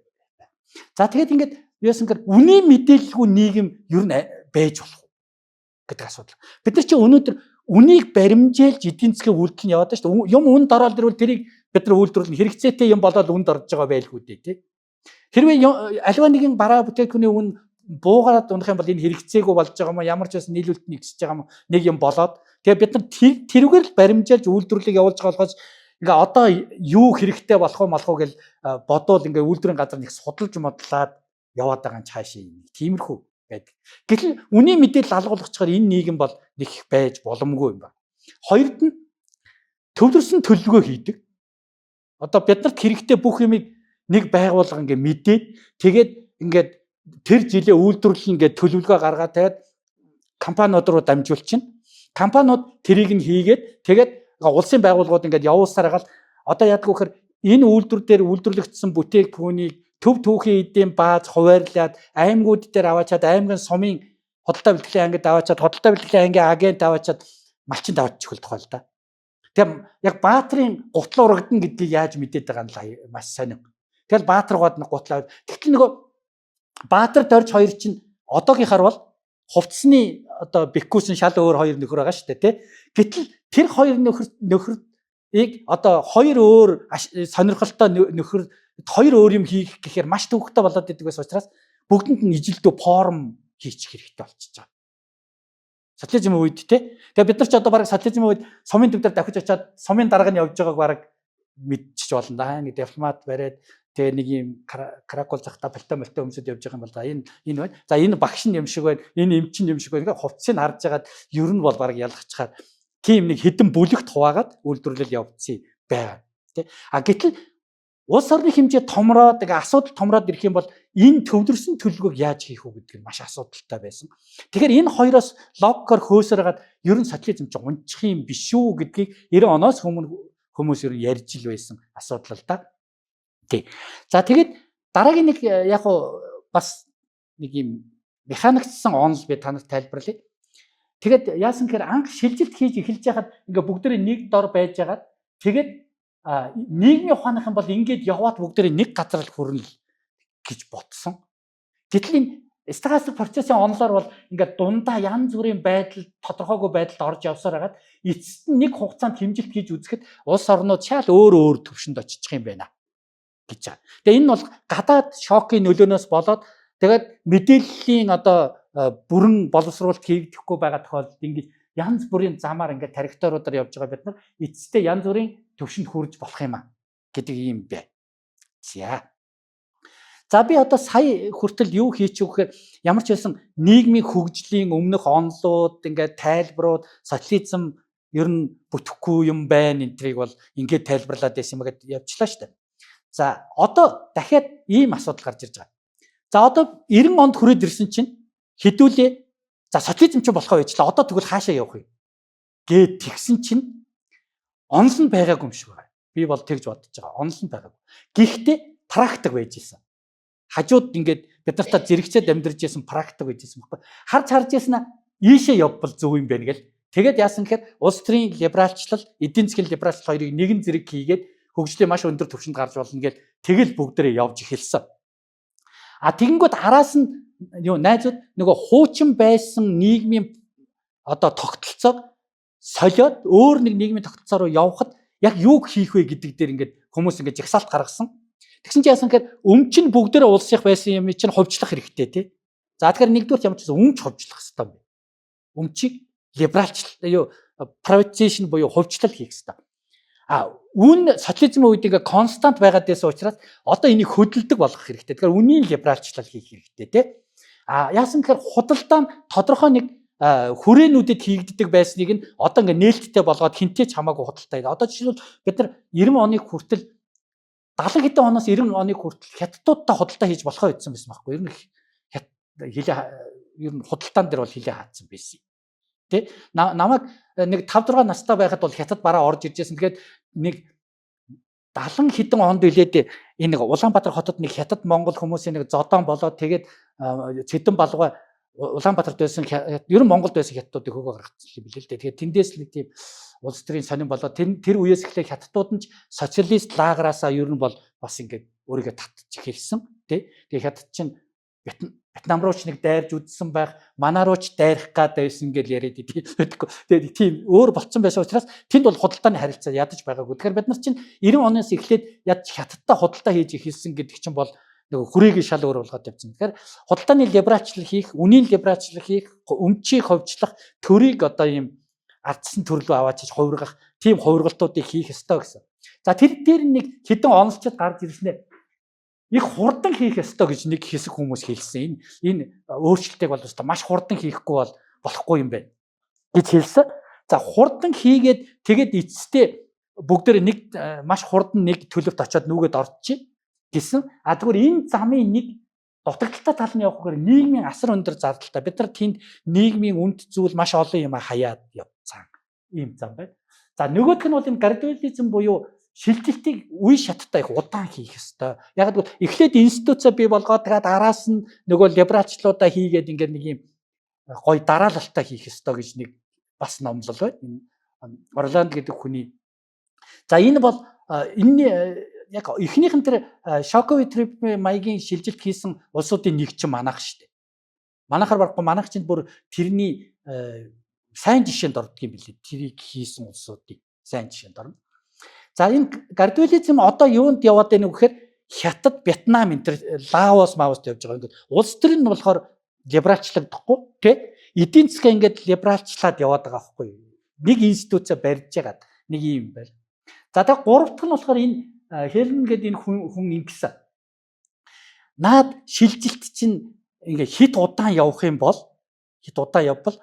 За, тэгээд ингээд юусан гэхээр үнийн мэдээлэлгүй нийгэм ер нь байж болох уу гэдэг асуудал. Бид нар чи өнөөдөр үнийг баримжаалж эдийн засгийн үйлдэл нь яваад байна шүү дээ. Юм үнд ороод ирвэл тэрийг бид нар үйлдвэрлэнэ. Хэрэгцээтэй юм болоод үнд орж байгаа байлгүй дээ, тий. Хэрвээ аливаа нэгэн бараа бүтээгдэхүүний үн буугараад унах юм бол энэ хэрэгцээгүй болж байгаа юм уу? Ямар ч байсан нийлүүлэлт нь ихсэж байгаа юм уу? Нэг юм болоод тэгээ бид нар тэрүүгээр л баримжаалж үйлдвэрлэлийг явуулж байгаа болохоос ингээ одоо юу хэрэгтэй болох уу малах уу гэл бодвол ингээ үйлдвэрийн газар нэг судалж модлаад яваад байгаа юм цаашаа юм. Тиймэрхүү байдаг. Гэтэл үнийн мэдээлэл алгуулчихаар энэ нийгэм бол нэг их байж боломгүй юм байна. Хоёрд нь төвлөрсөн төлөвлөгөө хийдэг. Одоо биднэрт хэрэгтэй бүх юмыг нэг байгууллага ингээ мэдээд, тэгээд ингээд тэр жилээ үйлдвэрлэл ингээд төлөвлөгөө гаргаад, тэгээд компаниуд руу дамжуулчихна. Компаниуд тэрийг нь хийгээд тэгээд улсын байгууллагууд ингээд явуулсаар хагаад одоо яадаг вэ гэхээр энэ үйлдвэр дээр үйлдвэрлэгдсэн бүтээгдэхүүнийг төв түүхийн эдийн бааз хуваарлаад аймагуд дээр аваачаад аймгийн сумын худалдаа бэлтгэлийн ангид аваачаад худалдаа бэлтгэлийн ангийн агент аваачаад малчинд аваачих тухай л да. Тэгээ яг Баатрын гутал урагдана гэдгийг яаж мэдээд байгаа нь маш сонин. Тэгэл Баатар гоод нэг гутал аваад. Тэгтэл нөгөө Баатар дорж хоёр чинь одоогийнхаар бол хувцсны одоо беккүсэн шал өөр хоёр нөхөр байгаа шүү дээ, тий. Гэтэл тэр хоёр нөхрийг одоо хоёр өөр сонирхолтой нөхөр хоёр өөр юм хийх гэхээр маш төвөгтэй болоод идэг байсан учраас бүгдэнд нь ижилдүү форм хийчих хэрэгтэй болчихж байгаа. Социализмын үед те. Тэгээ бид нар ч одоо бараг социализмын үед сумын төв дээр давхиж очиад сумын дарга нь явж байгааг бараг мэдчихэж болно да. Нэг дипломат бариад тэгээ нэг юм каракул захта пальто мальто өмсөд явж байгаа юм бол за энэ байна. За энэ багш нь юм шиг байна. Энэ эмчин юм шиг байна. Ингээ хувцсыг харж агаад ер нь бол бараг ялгачхаар тийм нэг хідэн бүлэгт хуваагаад үйлдвэрлэл явагдсан байгаа. Тэ. А гэтэл улс орны хэмжээ томроод ингээ асуудал томроод ирэх юм бол энэ төвлөрсөн төлөвлөгөөг яаж хийх үү гэдэг нь маш асуудалтай байсан. Тэгэхээр энэ хоёроос логикоор хөөсөр хагаад ер нь социализм чинь унчих юм биш үү гэдгийг 90 оноос өмнө хүмүүс ер нь ярьж л байсан асуудал л да. Тий. За тэгээд дараагийн нэг яг уу бас нэг юм механикчсан онол би танарт тайлбарлая. Тэгээд яасан гэхээр анх шилжилт хийж эхэлж байхад ингээ бүгдээрээ нэг дор байж байгаад тэгээд нийгмийн ухааных юм бол ингээд яваад бүгдээрээ нэг газар л хүрнэ гэж бодсон. Гэтэл энэ стохастик процессын онолоор бол ингээд дундаа янз бүрийн байдал тодорхойгүй байдалд орж явсаар хагаад эцэст нь нэг хугацаанд хэмжилт хийж үзэхэд улс орнууд шал өөр өөр төвшөнд очиж юм байна гэж байгаа. Тэгээ энэ нь бол гадаад шокийн нөлөөнөөс болоод тэгээд мэдээллийн одоо бүрэн боловсруулалт хийгдэхгүй байгаа тохиолдолд ингэж янз бүрийн замаар ингээд таракторуудаар явж байгаа бид нар эцэстээ янз бүрийн төвшөнд хүрж болох юм а гэдэг юм бэ. За. За би одоо сая хүртэл юу хийчих вэ гэхээр ямар ч байсан нийгмийн хөгжлийн өмнөх онолууд ингээд тайлбарууд социализм ер нь бүтэхгүй юм байна энтрийг бол ингээд тайлбарлаад байсан юм гээд явчлаа шүү дээ. За одоо дахиад ийм асуудал гарч ирж байгаа. За одоо 90 онд хүрээд ирсэн чинь хэдүүлээ за социализм ч болохоо байжлаа. Одоо тэгвэл хаашаа явах вэ? Гээд тэгсэн чинь онол нь байгаагүй юм шиг байна. Би бол тэгж бодож байгаа. Онол нь байгаагүй. Гэхдээ практик байж исэн. Хажууд ингээд бид нартай зэрэгцээд амьдарч исэн практик байж исэн байхгүй. Харж харж яснаа ийшээ явбал зөв юм байна гэл. Тэгээд яасан гэхээр улс төрийн либералчлал, эдийн засгийн либералчлал хоёрыг нэгэн зэрэг хийгээд хөгжлийн маш өндөр түвшинд гарч болно гэл тэгэл бүгдээрээ явж эхэлсэн. А тэгэнгүүт араас нь юу найзууд нөгөө хуучин байсан нийгмийн одоо тогтолцоог солиод өөр нэг нийгмийн тогтолцоо руу явхад яг юу хийх вэ гэдэг дээр ингээд хүмүүс ингээд жагсаалт гаргасан. Тэгсэн чинь яасан гэхээр өмч нь бүгдээрээ улсынх байсан юм чинь хувьчлах хэрэгтэй тий. За тэгэхээр нэгдүгээр ямар ч байсан өмч хувьчлах хэрэгтэй юм байна. Өмчийг либералчлал юу privatization буюу хувьчлал хийх хэрэгтэй. А үн социализмын үед ингээ constant байгаад байсан учраас одоо энийг хөдөлдөг болгох хэрэгтэй. Тэгэхээр үнийн либералчлал хийх хэрэгтэй тий. А яасан гэхээр худалдаа нь тодорхой нэг хүрээнүүдэд хийгддэг байсныг нь одоо ингээ нээлттэй болгоод хинтээ ч хамаагүй худалдаа. Одоо жишээлбэл бид нар 90 оныг хүртэл 70 хэдэн оноос 90 оныг хүртэл хятадуудтай худалдаа хийж болохоо байсан байсан байхгүй. Ер нь хят хилээ ер нь худалдаан дээр бол хилээ хаацсан байсан. Тэ? Намайг нэг 5 6 настай байхад бол хятад бараа орж ирж байсан. Тэгээд нэг 70 хэдэн онд үлээд энэ нэг Улаанбаатар хотод нэг хятад Монгол хүмүүсийн нэг зодоон болоод тэгээд Цэдэн балгай Улаанбаатарт байсан ер нь Монголд байсан хятадуудыг хөөгөө гаргацсан юм билээ л дээ. Тэгээд тэндээс л нэг тийм улс төрийн сонин болоод тэр үеэс эхлээ хятадууд нь ч социалист лагераасаа ер нь бол бас ингээд өөрийгөө татчих эхэлсэн тий. Тэгээд хятад чинь Вьетнам руу ч нэг дайрж үзсэн байх, манай руу ч дайрах гад байсан гэж яриад идэв. Тэгээд тийм өөр болцсон байсан учраас тэнд бол худалдааны харилцаа ядаж байгаагүй. Тэгэхээр бид нар чинь 90 оноос эхлээд ядаж хятадтай худалдаа хийж эхэлсэн гэдэг чинь бол нөгөө хүрээгээ шал өөр болгоод явсан. Тэгэхээр худалдааны либералчлал хийх, үнийн либералчлал хийх, өмчийг ховчлох, төрийг одоо ийм ардсан төрлөө аваач хувиргах тийм хувиргалтуудыг хийх ёстой гэсэн. За тэр дээр нэг хэдэн онолчд гарч ирснээр их хурдан хийх ёстой гэж нэг хэсэг хүмүүс хэлсэн. Энэ өөрчлөлтийг бол өстой маш хурдан хийхгүй бол болохгүй юм байна гэж хэлсэн. За хурдан хийгээд тэгээд эцэстээ бүгдээр нэг маш хурдан нэг төлөвт очиод нүгэд орчих гэсэн. А тэгвэр энэ замын нэг дутагдaltaй тал нь явах гэхээр нийгмийн асар өндөр зардалтай. Бид нар тэнд нийгмийн үнд зүйл маш олон юм хаяад явцсан. Ийм зам байна. За, нөгөөх нь бол энэ градуализм буюу шилжилтийг үе шаттай их удаан хийх ёстой. Яг гэвэл эхлээд институцаа бий болгоод, тэгээд араас нь нөгөө либералчлуудаа хийгээд, ингээд нэг юм гоё дараалалтай хийх ёстой гэж нэг бас номлол байна. Энэ Орланд гэдэг хүний. За, энэ бол энэ яг эхнийх нь тэр шоковый терапи маягийн шилжилт хийсэн улсуудын нэг чинь манайх шүү дээ. Манайхаар барахгүй, манайх чинь бүр тэрний сайн жишээнд ордог юм билээ. Тэрийг хийсэн улсуудын сайн жишээнд орно. За, энэ градуализм одоо юунд яваад байна вэ гэхээр Хятад, Вьетнам, энэ тэр Лаос, Маост явж байгаа. Ингээд улс төр нь болохоор либералчлагдахгүй, тий, эдийн засгаа ингээд либералчлаад яваад байгаа байхгүй юу? Нэг институцаа барьж яагаад нэг юм байл. За, тэгээ гурав дахь нь болохоор энэ Хелман гэдэг энэ хүн ингэсэн. Наад шилжилт чинь ингээ хит удаан явах юм бол, хит удаан явбал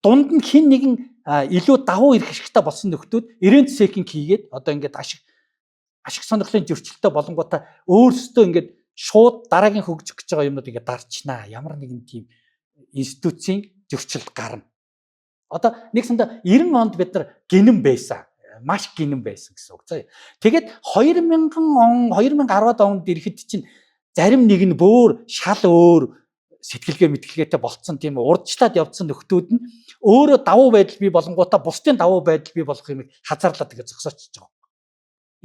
дунд нь хэн нэгэн илүү давуу эрх ашигтай болсон нөхдүүд rent seeking хийгээд, одоо ингээд ашиг сонирхлын зөрчилтэй болонгуудаа өөрсдөө ингээд шууд дараагийн хөгжих гэж байгаа юмнууд ингээд дарчнаа. Ямар нэгэн тийм институцийн зөрчилд гарна. Одоо нэг санда 90 онд бид нар гинэн байсан. Маш гинэн байсан гэсэн үг. За. Тэгээд 2000 он, 2010-ад онд ирэхэд чинь зарим нэг нь бөөр шал өөр сэтгэлгээ мэтгэлгээтэй болцсон, тийм урдчлаад явцсан нөхдүүд нь өөрөө давуу байдал бий болонгуудаа бусдын давуу байдал бий болох юмыг хазаарлаад ингээд зогсоочж байгаа.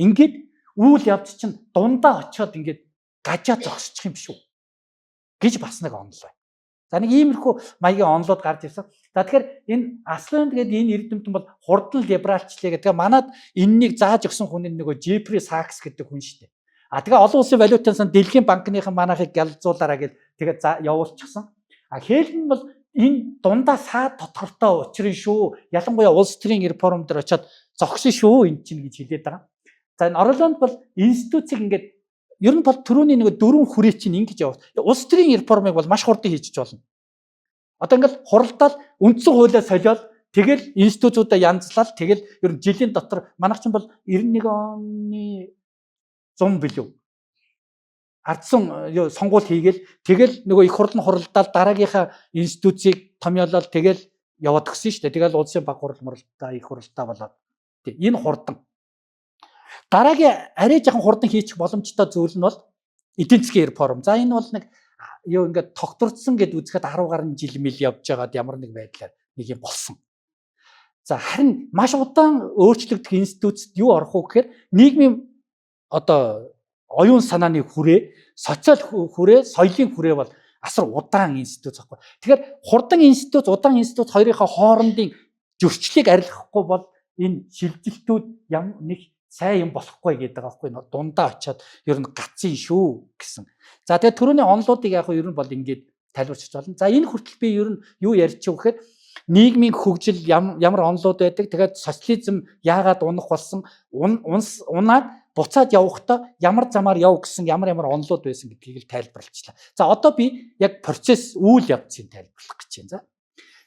Ингээд үйл явц чинь дундаа очиод ингээд гажаа зогсчих юм шүү гэж бас нэг онол байна. За, нэг иймэрхүү маягийн онолууд гарч ирсэн. За, тэгэхээр энэ Асланд гэдэг энэ эрдэмтэн бол хурдан либералчлаа гэдэг. Манад энэнийг зааж өгсөн хүн нь нөгөө Джеффри Сакс гэдэг хүн шүү дээ. А тэгээ олон улсын валютын сан, дэлхийн банкныхан манайхыг гялзуулаараа гэж тэгээ явуулчихсан. А Хелман бол энэ дундаа саад тодорхойтой учрын шүү. Ялангуяа улс төрийн реформ дээр очиод зогсон шүү энэ чинь гэж хэлээд байгаа. За, энэ Орлонд бол институцийг ингээд ер нь бол түрүүний нэг дөрвөн хүрээ чинь ингэж яваа. Улс төрийн реформыг бол маш хурдан хийж болно. Одоо ингээл хуралдаал, үндсэн хуулиа солиод, тэгэл институтуудаа янзлал, тэгэл ер нь жилийн дотор манайх чинь бол 91 оны 100 билүү ардсан юу сонгуул хийгээл, тэгэл нөгөө их хурл нь хуралдаал, дараагийнхаа институцийг томьёолол, тэгэл яваад гисэн шүү дээ. Тэгэл улсын баг хурал муралдаа, их хуралдаа болоод. Тий, энэ хурдан. Дараагийн арай жоохон хурдан хийчих боломжтой зүйл нь бол эдийн засгийн реформ. За, энэ бол нэг юу ингээд тогтворцсон гэд үзэхэд 10 гаруй жил мэл явж байгаад ямар нэг байдлаар нэг юм болсон. За, харин маш удаан өөрчлөгдөх институцид юу орох уу гэхээр нийгмийн одоо оюун санааны хүрээ, социал хүрээ, соёлын хүрээ бол асар удаан институт байхгүй. Тэгэхээр хурдан институт, удаан институт хоёрынхоо хоорондын зөрчлийг арилгахгүй бол энэ шилжилтүүд ям нэг сайн юм болохгүй гэдэг байгаа байхгүй, дундаа очиод ер нь гацсан шүү гэсэн. За, тэгээд түрүүний онлуудыг яг ер нь бол ингээд тайлбарч болно. За, энэ хүртэл би ер нь юу ярьж байгаа гэхээр нийгмийн хөгжил ямар онлууд байдаг. Тэгээд социализм яагаад унах болсон, унаад буцаад явахдаа ямар замаар яв гэсэн ямар ямар онлууд байсан гэдгийг л тайлбарлачлаа. За, одоо би яг процесс, үйл явцыг тайлбарлах гэж байна.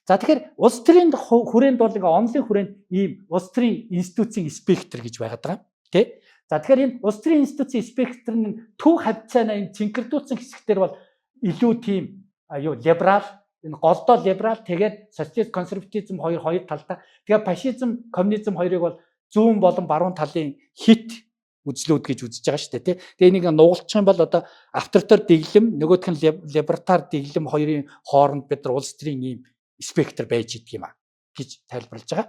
За, тэгэхээр улс төрийн хүрээнд бол ингээ онлын хүрээнд ийм улс төрийн институцийн спектр гэж байгаад байгаа. Тэ? За, тэгэхээр энэ улс төрийн институцийн спектр нь төв хавцаанаа энэ цэнкэрдүүлсэн хэсэгтэр бол илүү тийм юу либерал, энэ голдоо либерал, тэгээд социалист, консерватизм хоёр хоёр талдаа, тэгээд фашизм, коммунизм хоёрыг бол зүүн болон баруун талын хит үзлүүд гэж үзэж байгаа шүү дээ, тий. Тэгээ энийг нугалчих юм бол одоо авторитар дэглэм, нөгөөх нь либертар дэглэм хоёрын хооронд бид нар улс төрийн ийм спектр байж идэг юм а гэж тайлбарлаж байгаа.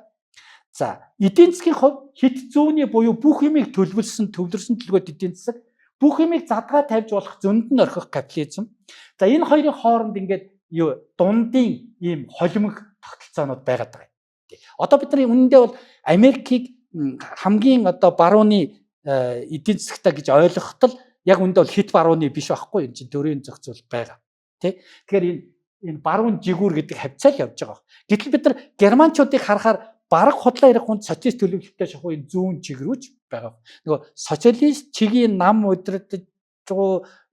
За, эдийн засгийн хувьд хит зүүнний буюу бүх юмыг төлөвлөсөн, төвлөрсөн төлөвлөгөөт эдийн засаг, бүх юмыг задгаа тавьж болох зөнд нь орхих капитализм. За, энэ хоёрын хооронд ингээд юу дундын ийм холимог тогтолцоонууд байгаад байгаа юм. Одоо бид нар үнэндээ бол Америкийг хамгийн одоо барууны эдийн засагтай гэж ойлгоход л яг үнэндээ бол хит барууны биш байхгүй, энэ чинь төрийн зохицуул байгаа. Тэ? Тэгэхээр энэ баруун жигүүр гэдэг хавцаа л явж байгаа. Гэтэл бид нар германчуудыг харахаар бараг худлаа ярих хүнд социалист төлөвлөлттэй шахуу энэ зүүн чиг рүү ч байгаа. Нөгөө социалист чигийн нам удирдах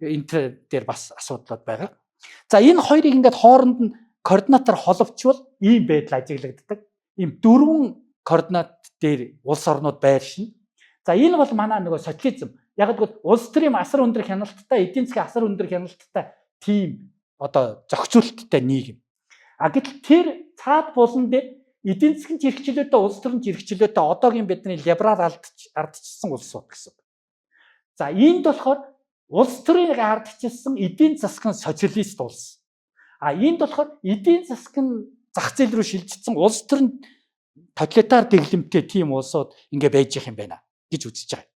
энэ дээр бас асуудлууд байгаа. За, энэ хоёрыг ингээд хооронд нь координатор холбочвол ийм байдал ажиглагддаг. Ийм дөрвөн координат дээр улс орнууд байршина. За, энэ бол манай нөгөө социализм. Яг гэвэл улс төрийн асар өндөр хяналттай, эдийн засгийн асар өндөр хяналттай тийм одоо зохицуулттай нийгэм. А гэтэл тэр цаад булан дээр эдийн засгийн эрх чөлөөтэй, улс төрийн эрх чөлөөтэй одоогийн бидний либерал ардчилсан улсууд гэсэн. За, энд болохоор улс төрийн ардчилсан, эдийн засгийн социалист улс. А энд болохоор эдийн засаг нь зах зээл рүү шилжчихсэн, улс төр нь тоталитар дэглэмтэй тийм улсууд ингээ байж их юм байна гэж үзэж байгаа.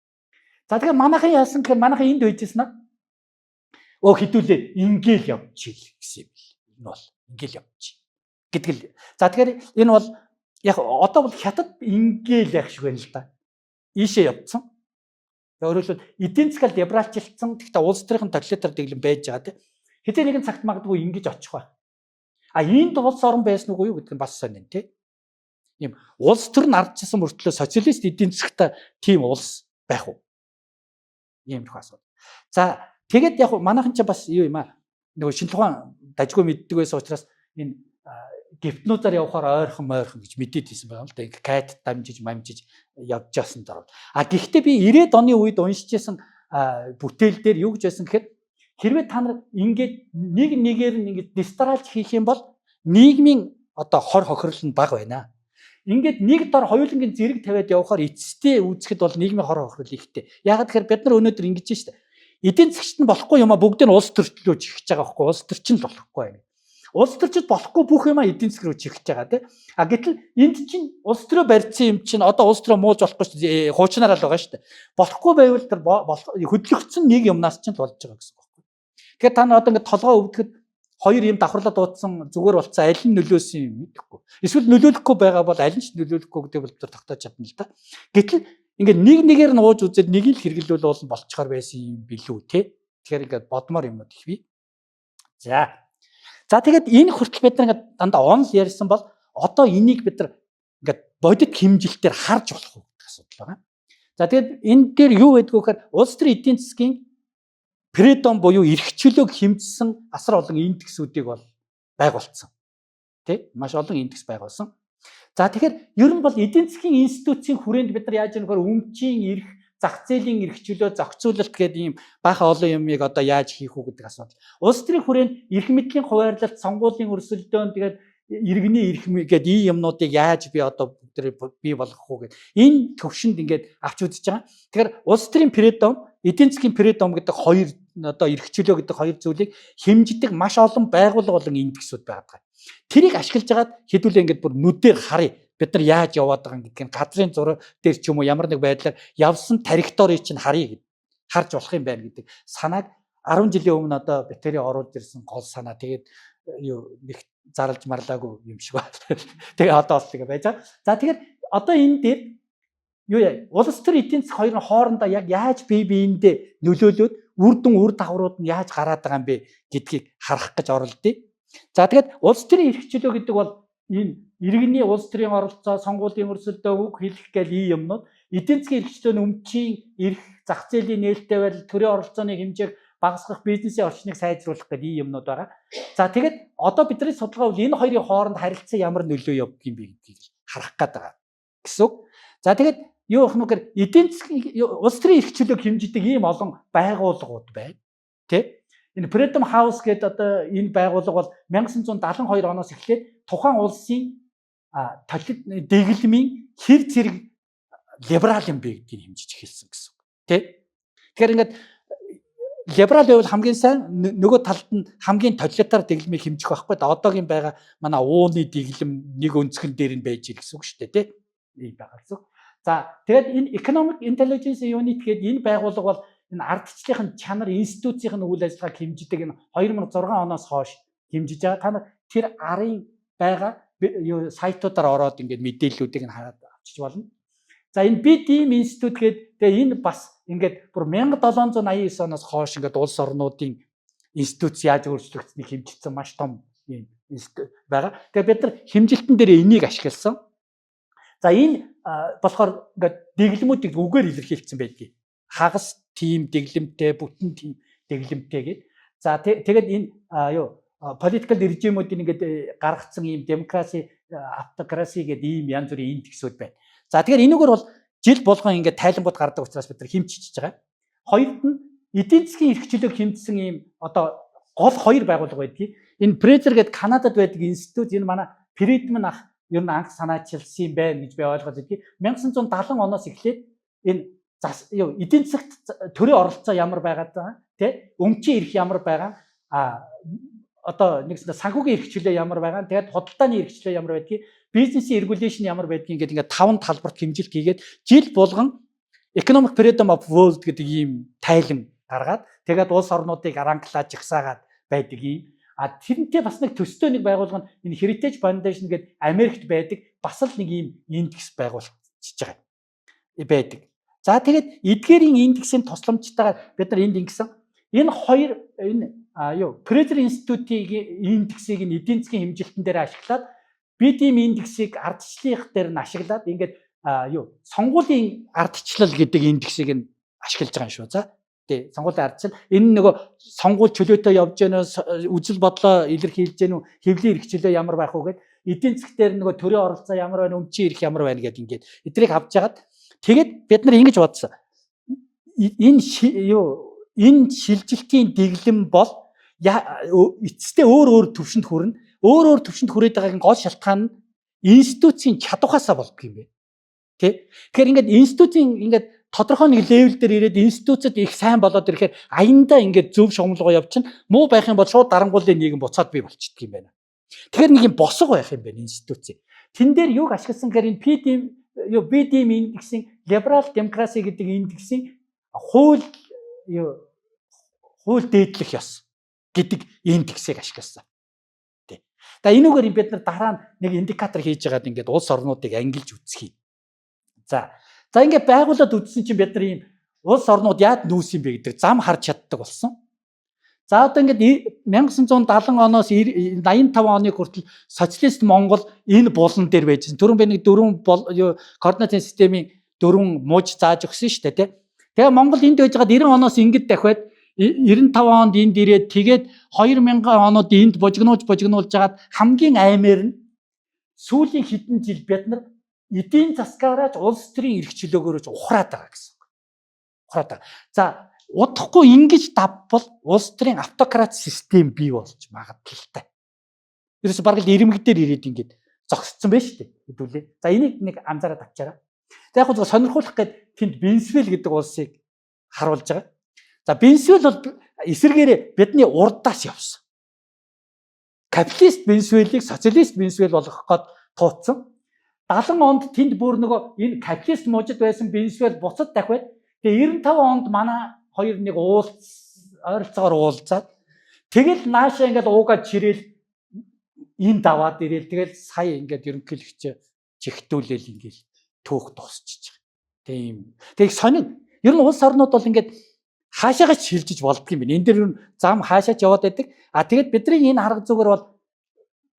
За, тэгэхээр манайхан яасан гэхээр манайхан энд байжсэн аа. Өө, хэдүүлээ ингээл явчих гэсэн юм бэл. Энэ бол ингээл явчих гэдэг л. За, тэгэхээр энэ бол яг одоо бол Хятад ингээл явах шиг байна л да. Ийшээ явцсан. Өөрөөр хэлбэл, эдийн засгаар либералчилсан. Гэхдээ улс төрийн тоталитар дэглэм байж байгаа, тийм. Хэзээ нэгэн цагт магадгүй ингэж очих ба. А энд улс орон байсан уу юу гэдэг нь бас сонин, тийм. Ийм улс төр нь ардчилсан мөртлөө социалист эдийн засагтай тийм улс байх уу? Ийм их асуудал. За, тэгээд яг манайхан ч бас юу юм аа, нөгөө шинжлэх ухаан дажгүй мэддэг байсан учраас энэ гипнозоор явахаар ойрхон мойрхон гэж мэдээд хийсэн байгаа юм л да. Ингээ кайт дамжиж мамжиж явж яасан даа. А гэхдээ би 90-ад оны үед уншиж байсан бүтээл дээр юу гэж байсан гэхээр хэрвээ та нар ингээд нэг нэгээр нь ингээд дистралж хийх юм бол нийгмийн одоо хор хохирол нь бага байна. Ингээд нэг дор хоёулангийн зэрэг тавиад явахаар эцэстээ үзэхэд бол нийгмийн хор хохирол ихтэй. Яагаад гэхээр бид нар өнөөдөр ингэж штэ. Эдийн засгт нь болохгүй юм а бүгдийг нь улс төрчлөө чихэж байгаа байхгүй, улс төрчин л болохгүй байна. Улс төрчид болохгүй бүх юма эдийн засаг руу чихэж байгаа, тий. А гэтэл энд чинь улс төрөө барьсан юм чинь одоо улс төрөө муулж болохгүй шүү дээ. Хуучнараа л байгаа шүү дээ. Болохгүй байвал тэр хөдлөгдсөн нэг юмнаас чинь л болж байгаа гэсэн үг байхгүй. Тэгэхээр та нар одоо ингээд толгой өвдөхөд хоёр юм давхарлаад дуудсан зүгээр болцсон, аль нь нөлөөсөн юм мэдэхгүй. Эсвэл нөлөөлөхгүй байгаа бол аль нь ч нөлөөлөхгүй гэдэг бол тэр тогтоож чадна л да. Гэтэл ингээд нэг нэгээр нь ууж үзээд нэг л хэрэглүүл уул нь болцохоор байсан юм билүү, те. Тэгэхээр ингээд бодмоор юмнууд их бий. За. За, тэгээд энэ хүртэл бид нар ингээд дандаа онол ярьсан бол одоо энийг бид нар ингээд бодит хэмжилтээр харж болох уу гэдэг асуудал байгаа. За, тэгээд энэ дээр юу байдг вэ гэхээр улс төрийн эдийн засгийн freedom буюу эрх чөлөөг хэмжсэн асар олон индексүүдийг бол байгуулсан. Тэ? Маш олон индекс байгуулсан. За, тэгэхээр ер нь бол эдийн засгийн институцийн хүрээнд бид нар яаж юм гэхээр өмчийн эрх, зах зээлийн эрх чөлөө, зохицуулалт гэдэг ийм баахан олон юмыг одоо яаж хийх үү гэдэг асуудал. Улс төрийн хүрээнд эрх мэдлийн хуваарлалт, сонгуулийн өрсөлдөөн, тэгээд иргэний эрх гэдэг ийм юмнуудыг яаж би одоо бүгд бий болгох уу гэдэг энэ төвшөнд ингээд авч үзэж байгаа. Тэгэхээр улс төрийн freedom, эдийн засгийн freedom гэдэг хоёр, одоо эрх чөлөө гэдэг хоёр зүйлийг хэмждэг маш олон байгууллага болон индексүүд байдаг. Тэрийг ашиглаж хагаад хэдүүлээ ингээд бүр нүдээр харъя. Бид нар яаж яваад байгаа гэдгийг газрын зураг дээр ч юм уу ямар нэг байдлаар явсан траекторийг чинь харъя гэд харж болох юм байна гэдэг санааг 10 жилийн өмнө одоо батарей оруулж ирсэн гол санаа. Тэгээд юу нэг зарлж марлаагүй юм шиг байна. Тэгээ одоо бол тэгээ байж байгаа. За, тэгэхээр одоо энэ дээр юу яа, улс төр, эдийн засаг хоёрын хоорондоо яг яаж бие биендээ нөлөөлөөд үр дүн, үр дагаврууд нь яаж гараад байгаа юм бэ гэдгийг харах гэж оролдъё. За, тэгээд улс төрийн эрх чөлөө гэдэг бол энэ иргэний, улс төрийн оролцоо, сонгуулийн өрсөлдөө, үг хэлэх гэл ийм юмнууд, эдийн засгийн эрх чөлөө нь өмчийн эрх, зах зээлийн нээлттэй байдал, төрийн оролцооны хэмжээг багасгах, бизнесийн орчныг сайжруулах гэдэг ийм юмнууд байгаа. За, тэгээд одоо бидний судалгаа бол энэ хоёрын хооронд харилцан ямар нөлөө явдаг юм бэ гэдгийг харах гээд байгаа гэсэн үг. За, тэгээд юу вэ гэхээр эдийн засгийн, улс төрийн эрх чөлөөг хэмждэг ийм олон байгууллагууд байна. Тэ? Энэ Freedom House гэдэг одоо энэ байгууллага бол 1972 оноос эхлээд тухайн улсын дэглэмийн хэр зэрэг либерал юм бэ гэдгийг хэмжиж эхэлсэн гэсэн үг. Тэ? Тэгэхээр ингээд либерал байвал хамгийн сайн, нөгөө талд нь хамгийн тоталитар дэглэмийг хэмжих байхгүй. Одоогийн байгаа манай ууны дэглэм нэг өнцгөн дээр нь байж ил гэсэн үг шүү дээ, тэ? Ийм байгаа гэсэн. За, тэгээд энэ Economic Intelligence Unit гэдэг энэ байгууллага бол энэ ардчлалын чанар, институцийн үйл ажиллагааг хэмждэг, энэ 2006 оноос хойш хэмжиж байгаа. Та нар тэр арын байгаа юу сайтуудаар ороод ингээд мэдээллүүдийг нь хараад авчиж болно. За, энэ BDM институт гэдэг, тэгээ энэ бас ингээд бүр 1789 оноос хойш ингээд улс орнуудын институц яаж өөрчлөгдсөнийг хэмжигдсэн маш том ийм институт байгаа. Тэгээ бид нар хэмжилтэн дээр энийг ашигласан. За, энэ болохоор ингээд дэглэмүүдийг үгээр илэрхийлсэн байдгийг. Хагас тийм дэглэмтэй, бүтэн тийм дэглэмтэй гээд. За, тэгээд энэ юу political режимүүдийн ингээд гаргацсан ийм демокраси, автокраси гэдэг ийм янз бүрийн индексүүд байна. За, тэгэхээр энэгээр бол жил болгон ингээд тайлангууд гардаг учраас бид нар хэмжиж байгаа. Хоёрт нь эдийн засгийн эрх чөлөөг хэмжсэн ийм одоо гол хоёр байгууллага байдгийг. Энэ Fraser гэдэг Канадад байдаг институт, энэ манай Фридман ах ер нь анх санаачилсан юм байна гэж би ойлгоод байдгийг. 1970 оноос эхлээд энэ зас юу эдийн засагт төрийн оролцоо ямар байгаад байгаа, тий, өмчийн эрх ямар байгаа, одоо нэгсэндээ санхүүгийн эрх чөлөө ямар байгаа, тэгээд худалдааны эрх чөлөө ямар байдгийг, бизнесийн regulation ямар байдгийг ингээд ингээд таван талбарт хэмжилт хийгээд жил болгон Economic Freedom of World гэдэг ийм тайлан гаргаад, тэгээд улс орнуудыг rank лаад жагсаагаад байдаг ийм. А тэрнтэй бас нэг төстэй нэг байгууллага нь энэ Heritage Foundation гэдэг Америкт байдаг бас л нэг ийм индекс байгуулчихж байгаа байдаг. За, тэгээд эдгээрийн индексийн тусламжтайгаар бид нар энд ингэсэн. Энэ хоёр энэ юу Fraser Institute-ийн индексийг нь эдийн засгийн хэмжилтэн дээр ашиглаад, BDM индексийг ардчлалынх дээр нь ашиглаад, ингээд юу сонгуулийн ардчлал гэдэг индексийг нь ашиглаж байгаа юм шүү. За. Тий, сонгуулийн ардчил. Энэ нөгөө сонгуул чөлөөтэй явж гэнэ үү, үзэл бодлоо илэрхийлж гэнэ үү, хэвлийн эрх чөлөө ямар байх уу гэд, эдийн засаг дээр нөгөө төрийн оролцоо ямар байна, өмчийн эрх ямар байна гэд ингээд эдрийг авч ягаад, тэгээд бид нар ингэж бодсон. Энэ юу энэ шилжилтийн дэглэм бол эцэстээ өөр өөр төвшөнд хүрнэ. Өөр өөр төвшөнд хүрээд байгаагийн гол шалтгаан нь институцийн чадвахаасаа болдго юм байна. Тэ? Тэгэхээр ингээд институцийн ингээд тодорхой нэг level дээр ирээд институцид их сайн болоод ирэхээр аяндаа ингээд зөв шугамлгаа явчихна. Муу байх юм бол шууд дарангуулын нийгэм буцаад бий болчихдөг юм байна. Тэгэхээр нэг юм босго байх юм байна институци. Тэн дээр юуг ашигласан гэхээр энэ PDM юу BDM индексийн либерал демокраси гэдэг индексийн хууль юу хууль дээдлэх ёс гэдэг индексийг ашигласан. Тий. За, энүүгээр бид нар дараа нь нэг индикатор хийж байгаад ингээд улс орнуудыг ангилж үзэх юм. За. За, ингээд байгуулад үзсэн чинь бид нар ийм улс орнууд яад нүүсэн юм бэ гэдэг зам харж чаддаг болсон. За, одоо ингээд 1970 оноос 85 оны хүртэл социалист Монгол энэ булан дээр байжсэн. Түрүүн би нэг дөрвөн юу координатын системийн дөрвөн муж зааж өгсөн шүү дээ, тий. Тэгээ Монгол энд байж байгаад 90 оноос ингэж дахиад 95 онд энд ирээд, тэгээд 2000 онууд энд бужигнуулж бужигнуулж жагаад хамгийн аймаар нь сүүлийн хэдэн жил бид нар эдийн засгаараа ч улс төрийн эрх чөлөөгөөр ч ухраад байгаа гэсэн үг. Ухраад байгаа. За, удахгүй ингэж давбал улс төрийн автократ систем бий болж магадлалтай. Ерөөсө бараг л ирмэг дээр ирээд ингээд зогсцсон байж шүү дээ. Хэдүүлээ. За, энийг нэг анзаараад авчаарай. За, яг хөө сонирхуулах гээд тэнд Венесуэл гэдэг улсыг харуулж байгаа. За, Венесуэл бол эсэргээрээ бидний урдаас явсан. Капиталист Венесуэлийг социалист Венесуэл болгох гээд тууцсан. 70 онд тэнд бүр нөгөө энэ капиталист мужид байсан Венесуэл буцад дахиад, тэгээ 95 онд манай хоёр нэг уулз ойролцоогоор уулзаад, тэгэл наашаа ингээд уугаа чирээл энд даваад ирээл, тэгэл сая ингээд ерөнхийлөгч чигтүүлээл ингээд түүх дуусчихж байгаа. Тийм. Тэгээ их сонин. Ер нь улс орнууд бол ингээд хаашаагаа ч шилжиж болдго юм байна. Энэ дээр ер нь зам хаашаа ч яваад байдаг. А тэгээд бидний энэ арга зүгээр бол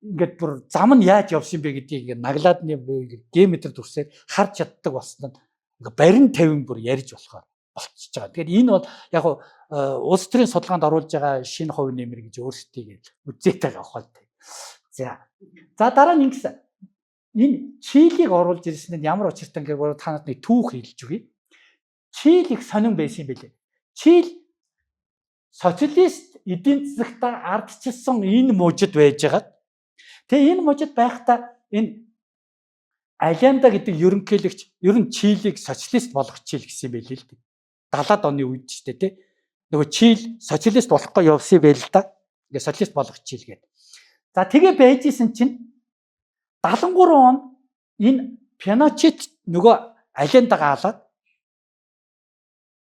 ингээд бүр зам нь яаж явсан бэ гэдгийг ингээд наглаад нэг геометр дүрсээр харж чаддаг болсон нь ингээд барин тавин бүр ярьж болохоор болчихж байгаа. Тэгэхээр энэ бол яг улс төрийн судалгаанд оруулж байгаа шинэ хувь нэмэр гэж өөрсдийг үзээтэй байгаа хол. За. За, дараа нь ингэсэн. Энэ Чилийг оруулж ирсэн нь ямар учиртай гэвэл та нарт нэг түүх хэлж өгье. Чили их сонин байсан юм билээ. Чил социалист эдийн засагтаа ардчилсан энэ мужид байжгаад, тэгээ энэ мужид байхдаа энэ Аленда гэдэг ерөнхийлөгч ер нь Чилийг социалист болгочих гэсэн юм байлээ л дээ. 70-аад оны үед ч дээ, тий. Нөгөө Чил социалист болохгүй явсан юм байл л да. Ингээ социалист болгочих гээд. За, тэгээ байж исэн чинь 73 он энэ Пиночет нөгөө Алендагаа алаад,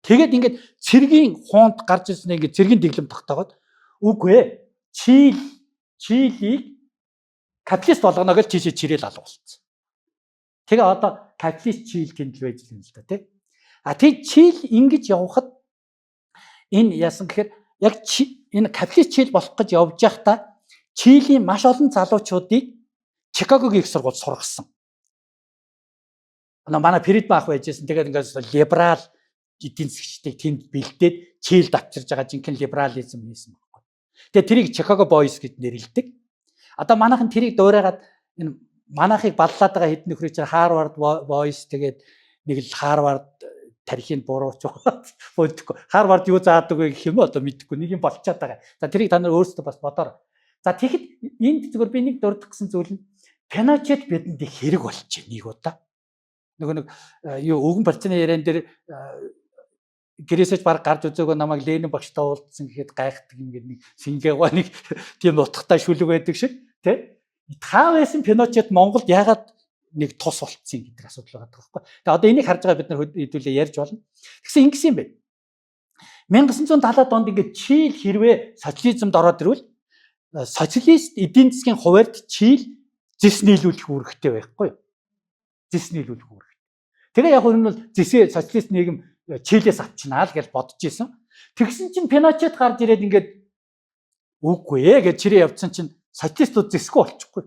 тэгээд ингээд цэргийн хунт гарч ирсэн, ингээд цэргийн дэглэм тогтоогоод, үгүй ээ, Чилийг капиталист болгоно гэж чишээ чирээл алга болцсон. Тэгээ одоо капиталист Чил тэнд л байж л юм л да, тий. А тэг Чил ингэж явхад энэ яасан гэхээр яг энэ капиталист Чил болох гэж явж байхдаа Чилийн маш олон залуучуудыг Чикагогийн их сургууль сургасан. Манай Фридман ах байжсэн. Тэгээд ингээд либерал эдийн засгчдыг тэнд бэлдээд Чилд авчирж байгаа жинхэнэ либерализм хийсэн байхгүй. Тэгээд тэрийг Chicago Boys гэж нэрлэдэг. Одоо манайхан тэрийг дуурайгаад энэ манайхыг баллаад байгаа хэдэн нөхрийг чинь Harvard Boys, тэгээд нэг л Harvard тархинд бурууч бодохгүй. Harvard юу заадаг вэ гэх юм одоо мэдэхгүй нэг юм болчоод байгаа. За, тэрийг та нар өөрсдөө бас бодоорой. За, тэгэхэд энд зүгээр би нэг дурдах гэсэн зүйл нь Пиночет бидэнд их хэрэг болчихэ нэг удаа. Нөгөө нэг юу өвгөн партийн яриан дээр гэрээсэж баг гарч үзээгөө намайг Ленин багштай уулзсан гэхэд гайхдаг юм гээд нэг сингээгоо нэг тийм нутгатай шүлэг байдаг шиг тий. Та байсан Пиночет Монголд яагаад нэг тус болцсон гэдэг асуудал байгаа байхгүй. Тэгээ одоо энийг харж байгаа бид нар хэдүүлээ ярьж болно. Тэгсэн ингэсэн юм бэ. 1970-ад онд ингээд Чили хэрвээ социализмд ороод ирвэл социалист эдийн засгийн хуваарьд Чили зэс нийлүүлэх үүрэгтэй байхгүй юу? Зэс нийлүүлэх үүрэгтэй. Тэгээ яг нь бол зэсээ социалист нийгэм Чилээс авчнаа л гэж бодож исэн. Тэгсэн чинь Пиночет гарч ирээд ингээд үгүй ээ гэж чирээ явцсан чинь социалистууд зэсгүй болчихгүй.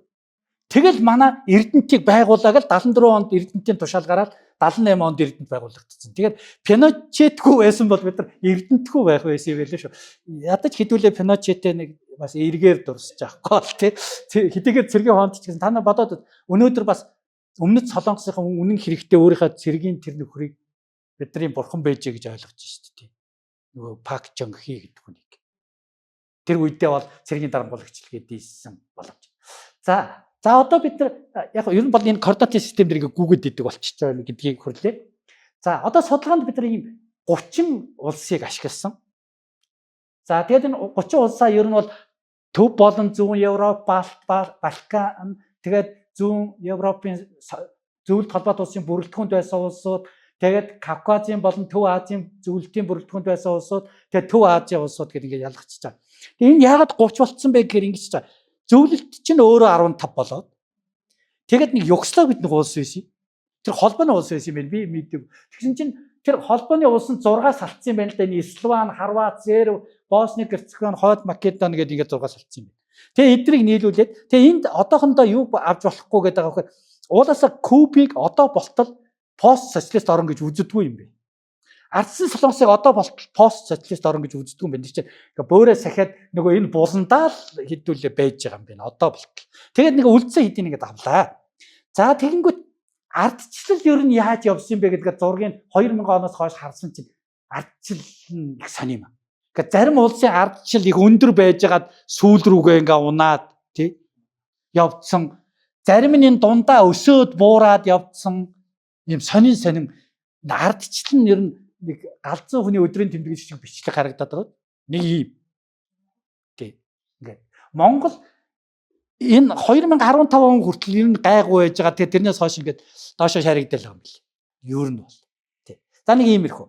Тэгэл манай Эрдэнтийг байгуулаа гэл 74 онд Эрдэнтийн тушаал гараад 78 онд Эрдэнэт байгуулагдсан. Тэгээд Пиночетгүй байсан бол бид нар Эрдэнэтгүй байх байсан юм байлээ шүү. Ядаж хэдүүлээ Пиночетээ нэг бас эргээр дурсаж авахгүй бол тий. Хэдийгээр цэргийн хонд ч гэсэн та нар бодоод өнөөдөр бас өмнөд Солонгосын үнэн хэрэгтээ өөрийнхөө цэргийн тэр нөхрийг бидний бурхан байжээ гэж ойлгож шít тий. Нөгөө Пак Чон Хи гэдэг хүнийг. Тэр үедээ бол цэргийн дарангуулагч л гэдээсэн боломж. За, одоо бид нар яг ер нь бол энэ координатын систем дээр ингээ гүгэд идэг болчихж байгаа гэдгийг хүрлээ. За, одоо судалгаанд бид нар ийм 30 улсыг ашигласан. За, тэгээд энэ 30 улсаа ер нь бол Төв болон Зүүн Европ, Балт, Балкан, тэгээд Зүүн Европын зөвлөлт холбоот улсын бүрэлдэхүүнд байсан улсууд, тэгээд Кавказын болон Төв Азийн зөвлөлтийн бүрэлдэхүүнд байсан улсууд, тэгээд Төв Азийн улсууд гэдэг ингээд ялгчихж байгаа. Тэгээд энэ яагаад 30 болцсон бэ гэхээр ингэж байгаа. Зөвлөлт чинь өөрөө 15 болоод тэгээд нэг Югослав гэдэг нэг улс байсан. Тэр холбооны улс байсан юм байна. Би мэддэг. Тэгсэн чинь тэр холбооны улс нь 6 салцсан юм байна л да. Энэ Словен, Хорват, Серб, Босни, Герцеговина, Хойд Македони гэдэг ингээд 6 салцсан юм байна. Тэгээ эдрийг нийлүүлээд тэгээ энд одоохондоо юу авч болохгүй гэдэг байгаа вэхээр уулаасаа Кубыг одоо болтол пост социалист орн гэж үздэггүй юм бэ. Ардсан Солонгосыг одоо болтол пост социалист орн гэж үздэггүй юм байна. Тэр чинь ингээ бөөрэ сахиад нөгөө энэ буландаа л хэдүүлээ байж байгаа юм байна. Одоо болтол. Тэгээд нэг үлдсэн хэдийг ингээд авлаа. За, тэгэнгүүт ардчлал ер нь яаж явсан юм бэ гэдгээр зургийг 2000 оноос хойш харсан чинь ардчил нь их сони юм. Ингээ зарим улсын ардчил их өндөр байжгаад сүүл рүүгээ ингээ унаад тий явцсан. Зарим нь энэ дундаа өсөөд буураад явцсан ийм сонин сонин ардчлал нь ер нь нэг галзуу хүний өдрийн тэмдэглэл шиг бичлэг харагдаад байгаа. Нэг ийм. Тий. Ингээд Монгол энэ 2015 он хүртэл ер нь гайгүй байж байгаа. Тэгээ тэрнээс хойш ингээд доошоо шаригдал байгаа юм бэл. Ер нь бол. Тий. За, нэг иймэрхүү.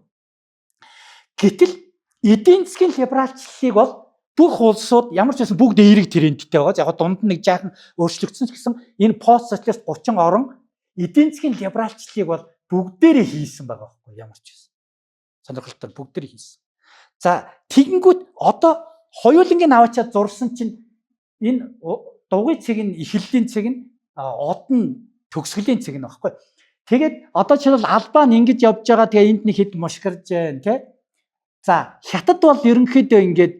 Гэтэл эдийн засгийн либералчлалыг бол бүх улсууд ямар ч байсан бүгд эерэг трендтэй байгаа. Яг дунд нь нэг жаахан өөрчлөгдсөн ч гэсэн энэ пост социалист 30 орон эдийн засгийн либералчлалыг бол бүгдээрээ хийсэн байгаа байхгүй ямар ч байсан. Сонирхолтой бүгдээрээ хийсэн. За, тэгэнгүүт одоо хоёулангийн аваачаад зурсан чинь энэ дугуй цэг нь эхлэлийн цэг нь, од нь төгсгөлийн цэг нь багхгүй. Тэгээд одоо жишээлбэл Албан ингэж явж байгаа, тэгээ энд нэг хэд мушгирж байна тий. За, Хятад бол ерөнхийдөө ингээд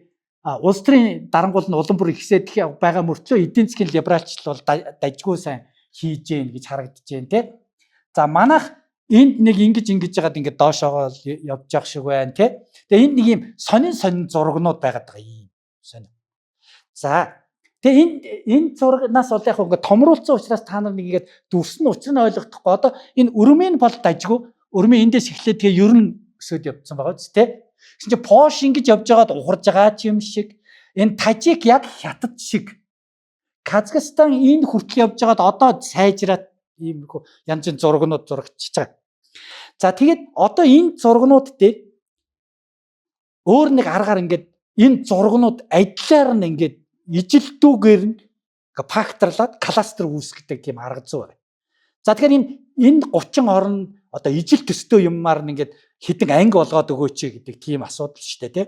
улс төрийн дарангуул нь улам бүр ихсээд байгаа мөртлөө эдийн засгийн либералчлал бол дажгүй сайн хийж гин гэж харагдаж байна тий. За, манайх энд нэг ингэж ингэж яагаад ингээд доошоогоо явж явах шиг байна тий. Тэгээ энд нэг юм сонин сонин зургнууд байгаад байгаа юм сонин. За, тэгээ энэ зурагнаас бол яг ингээд томруулсан учраас та нар нэг ингээд дүрс нь учир нь ойлгохдохгүй. Одоо энэ өрмийн бол дажгүй, өрмийн эндээс эхлээд тэгээ ер нь өсөөд явцсан байгаа биз тий. Тэгсэн чинь Пош ингэж явж байгаад ухарж байгаа ч юм шиг. Энэ Тажик яг Хятад шиг. Казахстан энэ хүртэл явж байгаад одоо сайжраад ийм янз бүрийн зургнууд зурагдчихж байгаа. За, тэгээд одоо энэ зургнууд дээр өөр нэг аргаар ингээд энэ зургнууд адилаар нь ингээд ижилдүүгээр нь факторлаад кластер үүсгэдэг тийм арга зүй байна. За, тэгэхээр энэ 30 орн одоо ижил төстэй юмар нь ингээд хэдэн анги болгоод өгөөч гэдэг тийм асуудал шүү дээ, тий.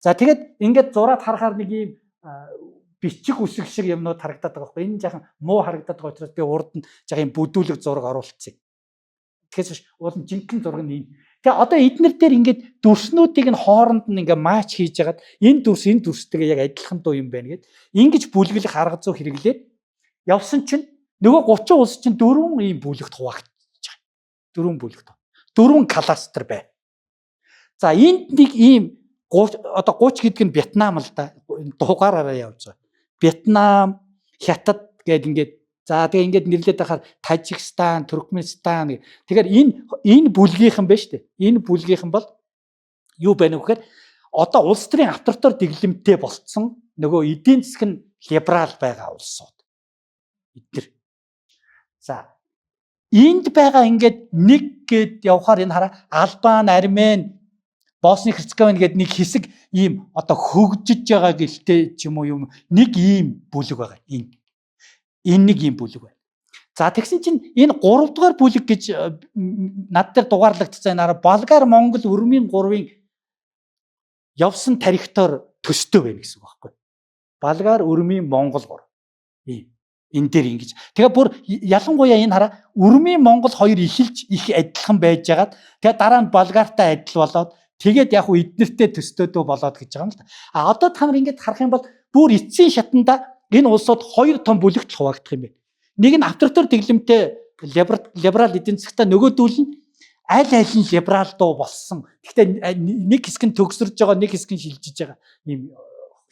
За, тэгээд ингээд зураад харахаар нэг ийм бичиг үсэг шиг юмнууд харагдаад байгаа байхгүй. Энэ жаахан муу харагдаад байгаа учраас би урд нь жаахан юм бүдүүлэг зураг оруулчихсан. Тэгэхээр биш, уул нь жинхэнэ зураг нь энэ. Тэгээ одоо эднэр дээр ингээд дүрснүүдийг нь хооронд нь ингээд матч хийж хагаад энэ дүрс энэ дүрстэйгээ яг адилхан дуу юм байна гэд ингэж бүлэглэх арга зүй хэрэглээд явсан чинь нөгөө 30 улс чинь дөрвөн ийм бүлэгт хуваагдчихж байгаа. Дөрвөн бүлэгт. Дөрвөн кластер бай. За, энд нэг ийм одоо 30 гэдэг нь Вьетнам л да. Дугаараараа явж байгаа. Вьетнам, Хятад гээд ингээд За, тэгээ ингээд нэрлээд байхаар Тажикстан, Туркменистан. Тэгэхээр энэ бүлгийнхэн байна шүү дээ. Энэ бүлгийнхэн бол юу байна вэ гэхээр одоо улс төрийн авторитар дэглэмтэй болцсон, нөгөө эдийн засаг нь либерал байгаа улсууд. Эднэр. За, энд байгаа ингээд нэг гээд явхаар энэ хараа, Албан, Армен, Босни Херцеговина гээд нэг хэсэг ийм одоо хөгжиж байгаа гэлтэй ч юм уу юм нэг ийм бүлэг байгаа. Энэ нэг ийм бүлэг байна. За, тэгсэн чинь энэ 3 дугаар бүлэг гэж над дээр дугаарлагдсан энэ Болгар, Монгол, Өрмийн гурвын явсан траекторь төстэй байна гэсэн үг байхгүй. Болгар, Өрмийн, Монгол гур. Ийм. Энэ дээр ингэж. Тэгээ бүр ялангуяа энэ хараа, Өрмийн, Монгол хоёр эхэлж их адилхан байжгаад, тэгээ дараа нь Болгартай адил болоод, тэгээд яг хуу эднэртэй төстөөдөө болоод гэж байгаа юм л да. А одоо та нар ингэж харах юм бол бүр эцсийн шатанда энэ улсууд хоёр том бүлэгт хуваагдах юм байна. Нэг нь авторитар дэглэмтэй либерал эдийн засгтай, нөгөөдүүл нь аль аль нь либерал дуу болсон. Гэхдээ нэг хэсэг нь төгсөрж байгаа, нэг хэсэг нь шилжиж байгаа ийм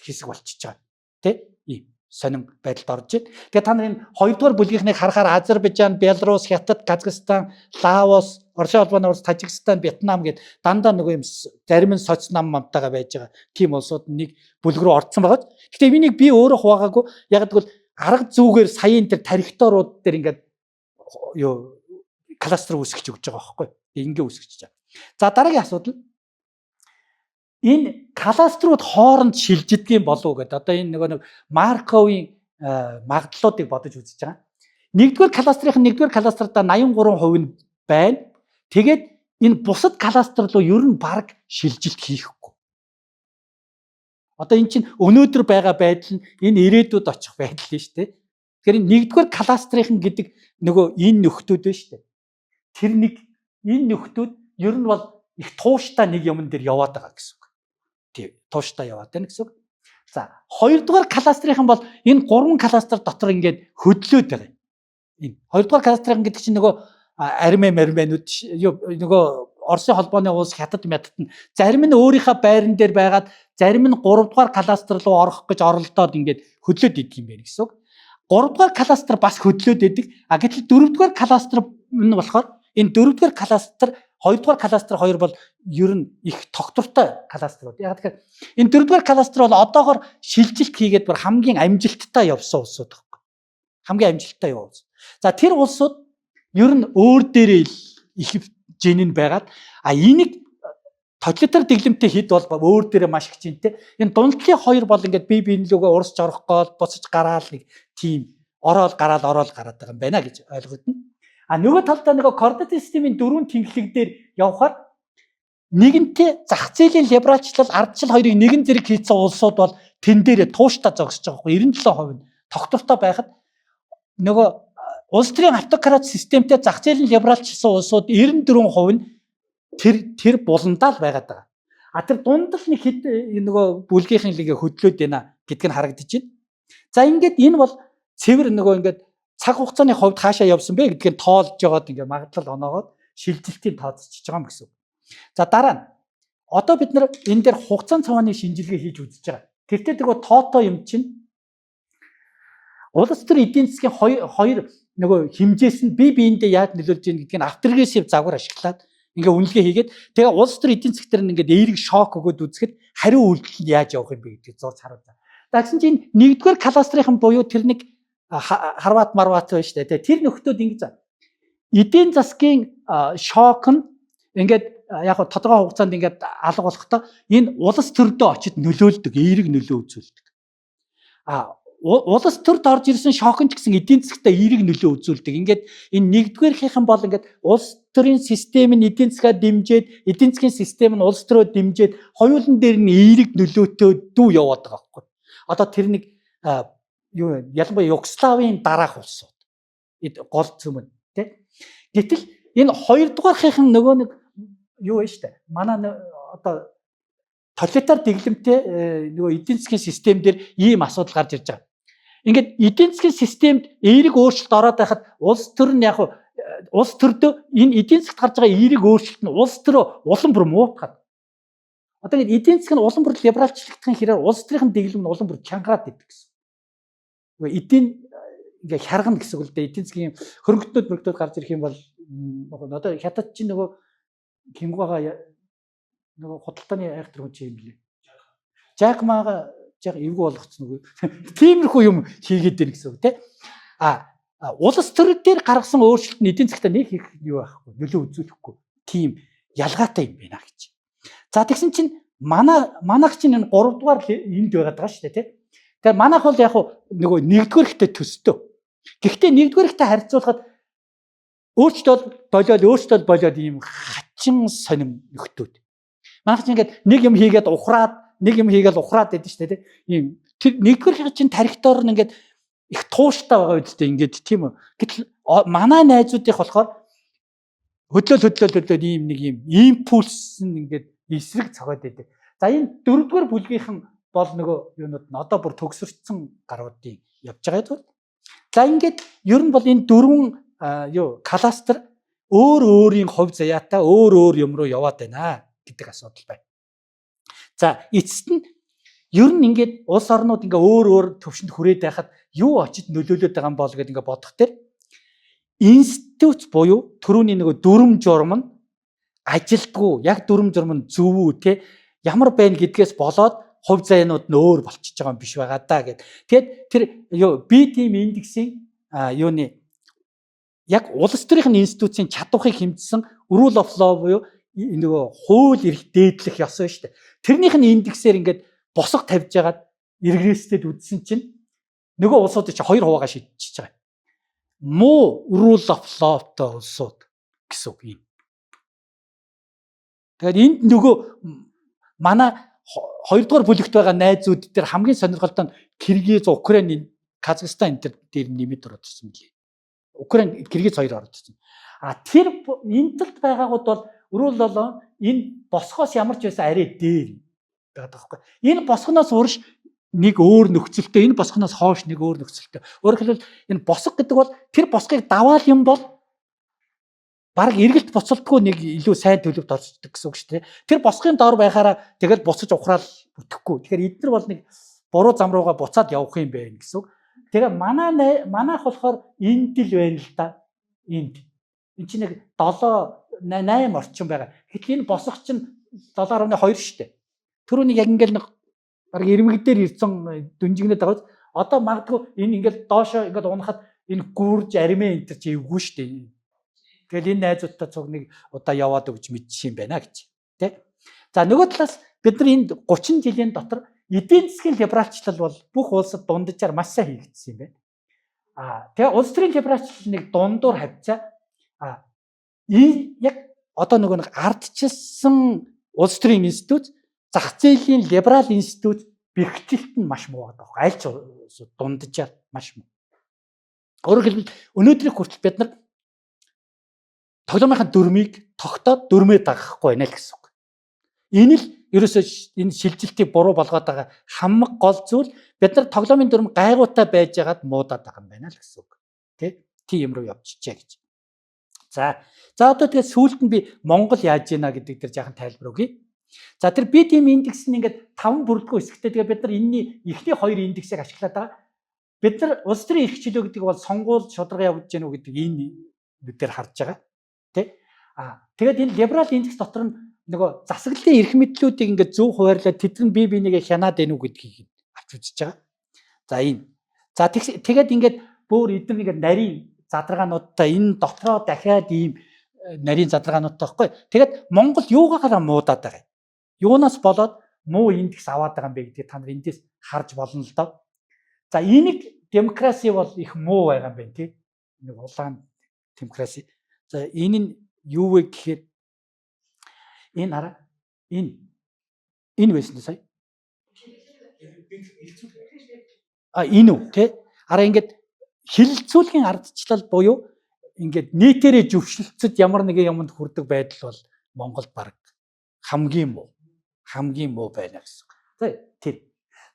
хэсэг болчихж байгаа. Тэ? Ийм сонин байдалд орж байна. Тэгээ та нар энэ хоёрдугаар бүлгийнхнийг харахаар Азербайджан, Беларус, Хятад, Казахстан, Лаос, Оросын холбооны улс, Тажикстан, Вьетнам гээд дандаа нөгөө юм зарим нь соц нам мамтайгаа байж байгаа тийм улсууд нэг бүлэг рүү орцсон байгаа. Гэтэ энийг би өөрөө хуваагаагүй. Яг гэвэл арга зүгээр саяын тэр траекториуд дээр ингээд юу кластер үүсгэж өгч байгаа байхгүй. Ингээ үүсгэж байгаа. За, дараагийн асуудал, энэ кластерууд хооронд шилждэг юм болов уу гэдэг. Одоо энэ нөгөө нэг Марковын магадлалуудыг бодож үзэж байгаа. Нэгдүгээр кластерын, нэгдүгээр кластердаа 83% нь байна. Тэгээд энэ бусад кластер руу ер нь баг шилжилт хийхгүй. Одоо эн чинь өнөөдөр байгаа байдал нь энэ ирээдүйд очих байдал нь шүү дээ. Тэгэхээр энэ нэгдүгээр кластерын гэдэг нөгөө энэ нөхдүүд байна шүү дээ. Тэр нэг энэ нөхдүүд ер нь бол их тууштай нэг юмн дээр яваад байгаа гэсэн үг. Тий, тууштай яваад байна гэсэн үг. За, хоёрдугаар кластерын бол энэ гурван кластер дотор ингээд хөдлөөд байгаа. Энэ хоёрдугаар кластерын гэдэг чинь нөгөө армей мармэнүүд, юу нөгөө Оросын холбооны улс, Хятад мятад нь зарим нь өөрийнхөө байран дээр байгаад, зарим нь гуравдугаар кластер руу орох гэж оролдоод ингээд хөдлөөд идэг юм байна гэсэн үг. Гуравдугаар кластер бас хөдлөөд идэг. А гэтэл дөрөвдүгээр кластер нь болохоор, энэ дөрөвдүгээр кластер, хоёрдугаар кластер хоёр бол ер нь их тогтвортой кластерууд. Яг тэгэхээр энэ дөрөвдүгээр кластер бол одоогор шилжилт хийгээд бүр хамгийн амжилттай явсан улсууд байхгүй. Хамгийн амжилттай явсан. За, тэр улсууд ер нь өөр дээрээ их жин нь байгаад, а энийг тоталитар дэглэмтэй хэд бол өөр дээрээ маш их жинтэй. Энэ дундлын хоёр бол ингээд бие биен лүүгээ урсч орох гол буцаж гараал нэг тийм ороод гараал ороод гараад байгаа юм байна гэж ойлгогдно. А нөгөө талдаа нөгөө координат системийн дөрвөн тэнхлэг дээр явхаар нэгэнтээ зах зээлийн либералчлал, ардчил хоёрыг нэгэн зэрэг хийцэн улсууд бол тэн дээрээ тууштай зогсож байгаа байхгүй, 97% нь тогтвортой байхад, нөгөө улс төрийн автократ системтэй зах зээлийн либералчилсан улсууд 94% нь тэр буландаа л байгаад байгаа. А тэр дунд л нэг хэд нөгөө бүлгийнхэн лигээ хөдлөөд байна гэдг нь харагдаж байна. За, ингээд энэ бол цэвэр нөгөө ингээд цаг хугацааны хувьд хаашаа явсан бэ гэдгийг тоолж жагаад ингээд магадлал оноогоод шилжилтийг тооцож байгаа юм гэсэн. За, дараа нь одоо бид нар энэ дээр хугацаан цавааны шинжилгээ хийж үзэж байгаа. Тэртээ нөгөө тоотоо юм чинь улс төр эдийн засгийн хоёр нөгөө хэмжээс нь бие биендээ яаж нөлөөлж гин гэдгийг авторегрессив загвар ашиглаад ингээ үнэлгээ хийгээд, тэгээ улс төр эдийн засаг төр ингээд эерэг шок өгөөд үзэхэд хариу үйлдэл нь яаж явах юм бэ гэдгийг зурж харуулсан. За, тэгсэн чинь нэгдүгээр кластерын буюу тэр нэг Хорват марват байна шүү дээ. Тэр нөхдүүд ингэж эдийн засгийн шок нь ингээд яг тодорхой хугацаанд ингээд алга болохдоо энэ улс төрдөө очид нөлөөлдөг, эерэг нөлөө үзүүлдэг. А улс төрд орж ирсэн шок нь ч гэсэн эдийн засгтаа эерэг нөлөө үзүүлдэг. Ингээд энэ нэгдүгээрхийнхэн бол ингээд улс төрийн систем нь эдийн засгаа дэмжиж, эдийн засгийн систем нь улс төрөө дэмжиж, хоёулан дээр нь эерэг нөлөөтэй дүү яваад байгаа байхгүй. Одоо тэр нэг юу ялангуяа Югославийн дараах улсууд гол зүм нь тий. Гэтэл энэ хоёрдугаархийнхэн нөгөө нэг юу вэ штэ. Манай одоо тоталитар дэглэмтэй нөгөө эдийн засгийн систем дээр ийм асуудал гарч ирж байгаа. Ингээд эдийн засгийн системд эерэг өөрчлөлт ороод байхад улс төр нь яг улс төрдөө энэ эдийн засагт гарч байгаа эерэг өөрчлөлт нь улс төрөө улам бүр муутгаад. Одоо ингээд эдийн засаг нь улам бүр либералчлагдахын хэрээр улс төрийн дэглэм нь улам бүр чангараад идэг гэсэн. Эдийн ингээ хяргана гэсэн үг л дээ. Эдийн засгийн хөрөнгөтнүүд мөрөгтүүд гарч ирэх юм бол одоо хятад чинь нөгөө хингуага нөгөө худалдааны айхтар хүн чинь юм лээ. Жак Мага жак эвгүй болгоцсон үгүй. Тиймэрхүү юм хийгээд байна гэсэн үг тий. А улс төр дээр гаргасан өөрчлөлт нь эдийн засгт нэг их юу байхгүй, нөлөө үзүүлэхгүй. Тийм ялгаатай юм байна гэж. За тэгсэн чинь манайх чинь энэ 3 дугаар энд байгаад байгаа шүү дээ тий. Тэгэхээр манайх бол яг нөгөө нэгдүгээр ихтэй төстэй. Гэхдээ нэгдүгээр ихтэй харьцуулахад өөрчлөлт болоод өөрчлөлт болоод ийм хачин сонин нөхдүүд. Манайх чинь ингээд нэг юм хийгээд ухраад, нэг юм хийгээл ухраад байдаг шүү дээ тий. Ийм тэр нэгдүгээр чинь тарихтоор нь ингээд их тууштай байгаа үстэй ингээд тийм үү. Гэтэл манай найзуудынх болохоор хөдлөөл хөдлөөл хөдлөөд ийм нэг ийм импульс нь ингээд эсрэг цогоод байдаг. За энэ дөрөвдүгээр бүлгийнхэн бол нөгөө юунууд нь одоо бүр төгсөрчсөн гаруудын явж байгаа зүйл. За ингээд ер нь бол энэ дөрвөн юу кластер өөр өөрийн хувь заяатай өөр өөр юм руу яваад байна гэдэг асуудал байна. За эцэст нь ер нь ингээд улс орнууд ингээ өөр өөр төвшөнд хүрээд байхад юу очиж нөлөөлөд байгаа юм бол гэдээ ингээ бодох тэр институт буюу төрөүний нөгөө дүрм журм нь ажилдгүй, яг дүрм журм нь зөв үү те ямар байна гэдгээс болоод хувь заяанууд нь өөр болчихж байгаа юм биш байгаа даа гэд. Тэгэхээр тэр юу B-team индексийн юуны яг улс төрийн институцийн чадварыг хэмжсэн rule of law буюу нөгөө хууль эрх дээдлэх ёс байна шүү дээ. Тэрнийх нь индексээр ингээд босго тавьж ягаад регресстэд үзсэн чинь нөгөө улсууд чинь хоёр хуваагаа шийдчихэж байгаа. Муу rule of law-тай улсууд гэсэн үг юм. Тэгэхээр энд нөгөө манай хоёрдугаар бүлэгт байгаа найзууд дээр хамгийн сонирхолтой нь Киргиз, Украин, Казахстан энэ дээр нэмэт ороод ирсэн мөлий. Украин, Киргиз хоёр ороод ирсэн. А тэр энэ талд байгаагууд бол rule болоо энэ босгоос ямар ч байсан арай дээр байгаа байхгүй. Энэ босгоноос урш нэг өөр нөхцөлтэй, энэ босгоноос хойш нэг өөр нөхцөлтэй. Өөрөөр хэлбэл энэ босго гэдэг бол тэр босгыг даваал юм бол бараг эргэлт буцалтгүй нэг илүү сайн төлөвт орчдөг гэсэн үг шүү дээ. Тэр босгын доор байхаараа тэгэл буцаж ухраал бүтэхгүй. Тэгэхээр эдгээр бол нэг буруу зам руугаа буцаад явах юм байна гэсэн үг. Тэгээ манайх болохоор энд л байна л да. Энд. Энд чинь нэг 7 8 орчим байгаа. Гэтэл энэ босго чинь 7.2 шүү дээ. Түрүүнийг яг ингээл нэг бараг ирмэг дээр ирсэн дүнжигнэд байгаа. Одоо магадгүй энэ ингээл доошоо ингээд унахад энэ гүрж аримын энэ төр чи эвгүй шүү дээ. Тэгэл энэ найзуудтай цуг нэг удаа яваад өгч мэдчих юм байна гэж. Тэ? За нөгөө талаас бид нар энд 30 жилийн дотор эдийн засгийн либералчлал бол бүх улсад дунджаар маш сайн хийгдсэн юм байна. А тэгээ улс төрийн либералчлал нэг дундуур хавцаа. А энэ яг одоо нөгөө нэг ардчилсан улс төрийн институт, зах зээлийн либерал институт бэрхшээлт нь маш муу байгаа байхгүй. Аль ч дунджаар маш муу. Өөрөөр хэлбэл өнөөдрийн хүртэл бид нар тоглоомынхаа дүрмийг тогтоод дүрмээ дагахгүй байна л гэсэн үг. Энэ л ерөөсөө энэ шилжилтийг буруу болгоод байгаа хамаг гол зүйл бид нар тоглоомын дүрм гайгуутай байж байгаад муудаад байгаа юм байна л гэсэн үг. Тэ? Тийм юм руу явчихжээ гэж. За. За одоо тэгээд сүүлд нь би Монгол яаж ийна гэдэг дээр жаахан тайлбар өгье. За тэр B-team индекс нь ингээд 5 бүрдгүү хэсэгтэй. Тэгээд бид нар энэний эхний хоёр индексийг ашиглаад байгаа. Бид нар улс төрийн эрх чөлөө гэдэг бол сонгуул шударга явагдаж гэнэ үү гэдэг энэ нүдээр харж байгаа. Тэ? А тэгээд энэ либерал индекс дотор нь нөгөө засаглалын эрх мэдлүүдийг ингээд зөв хуваарлаад тэд нар бие бинийгээ хянаад байна уу гэдгийг авч үзэж байгаа. За энэ. За тэгээд ингээд бүр эдгээр ингээд нарийн задаргаануудтай энэ дотроо дахиад ийм нарийн задаргаануудтай байхгүй. Тэгээд Монгол юугаараа муудаад байгаа юм? Юунаас болоод муу индекс аваад байгаа юм бэ гэдгийг та нар эндээс харж болно л доо. За энийг демокраси бол их муу байгаа юм байна тий. Нэг улаан демокраси. За энэ нь юу вэ гэхээр энэ хараа энэ байсан дээ сая. А энэ үү тий. Хараа ингээд хилэлцүүлгийн ардчлал буюу ингээд нийтээрээ зөвшөлтсөд ямар нэгэн юмд хүрдэг байдал бол Монголд баг хамгийн муу. Хамгийн муу байна гэсэн. За тэр.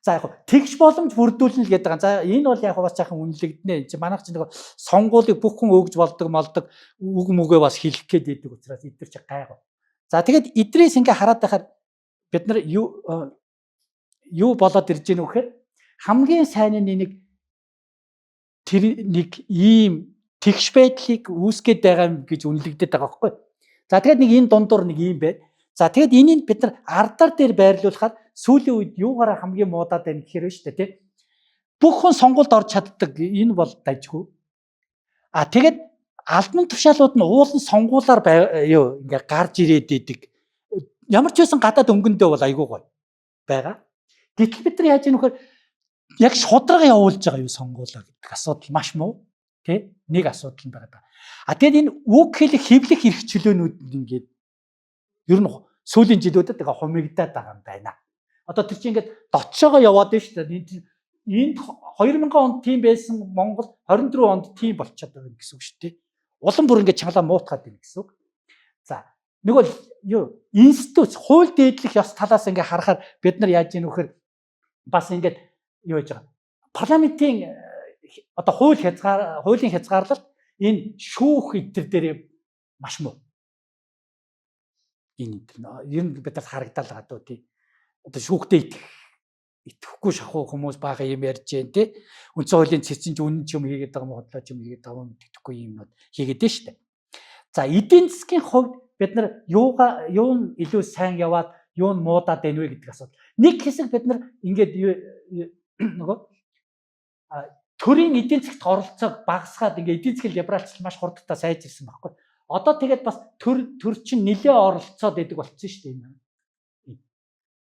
За яг тэгш боломж бүрдүүлнэ л гэдэг байгаа. За энэ бол яг бас жаахан үнэлэгдэнэ. Энд манайх чинь нэг сонгуулийг бүх хүн өгж болдог молдог үг мүгээ бас хэлэх гээд идэг учраас эдгээр чи гайгүй. За тэгээд эдрээс ингээ хараад байхаар бид нар юу болоод ирж гэнэ вэ гэхээр хамгийн сайн нь энийг Тэр нэг ийм тэгш байдлыг үүсгээд байгаа юм гэж үнэлэгдээд байгаа байхгүй. За, тэгээд нэг энэ дундуур нэг ийм байна. За, тэгээд энийг бид нар ардар дээр байрлуулахаар сүүлийн үед юугаараа хамгийн муудаад байна гэхээр шүү дээ, тий. Бүх хүн сонгуульд орж чаддаг, энэ бол дажгүй. А тэгээд албан тушаалууд нь уулын сонгуулаар юу ингээ гарч ирээд идэг. Ямар ч байсан гадаад өнгөндөө бол айгүй гоё байгаа. Гэтэл бид нар яаж юм нөхөр яг шударга явуулж байгаа юу сонгуулаа гэдэг асуудал маш муу. Тэ? Нэг асуудал нь байгаа. А тэгээд энэ үг хэлэх, хэвлэх эрх чөлөөнүүд нь ингээд ер нь сүүлийн жилүүдэд тэгээ хумигдаад байгаа юм байна. Одоо тэр чинь ингээд дотшоогоо яваад байна шүү дээ. Энд 2000 онд тийм байсан Монгол 24 онд тийм болчиход байгаа гэсэн үг шүү дээ. Улам бүр ингээд чангалаа муутгаад байна гэсэн үг. За, нөгөө юу институт, хууль дээдлэх ёс талаас ингээд харахаар бид нар яаж ийм нөхөр бас ингээд юу яаж байгаа. Парламентын одоо хууль хязгаар, хуулийн хязгаарлалт, энэ шүүх эдэр дээр маш муу. Энэ эдэр ер нь бид нарт харагдал байгаа дөө, тий. Одоо шүүхтэй итгэхгүй шахуу хүмүүс бага юм ярьж जैन, тий. Үндсэн хуулийн цэцэн ч үнэн ч юм хийгээд байгаа юм, худлаа ч юм хийгээд байгаа юм, мэдэхгүй юмнууд хийгээд нь штэ. За, эдийн засгийн хувьд бид нар юугаа, юу нь илүү сайн яваад, юу нь муудаад байна вэ гэдэг асуудал. Нэг хэсэг бид нар ингээд нөгөө төрийн эдийн засгт оролцоог багасгаад ингээд эдийн засгийн либералчлал маш хурдтай сайжирсан байхгүй. Одоо тэгээд бас төр чинь нэлээ оролцоод идэг болцсон шүү дээ.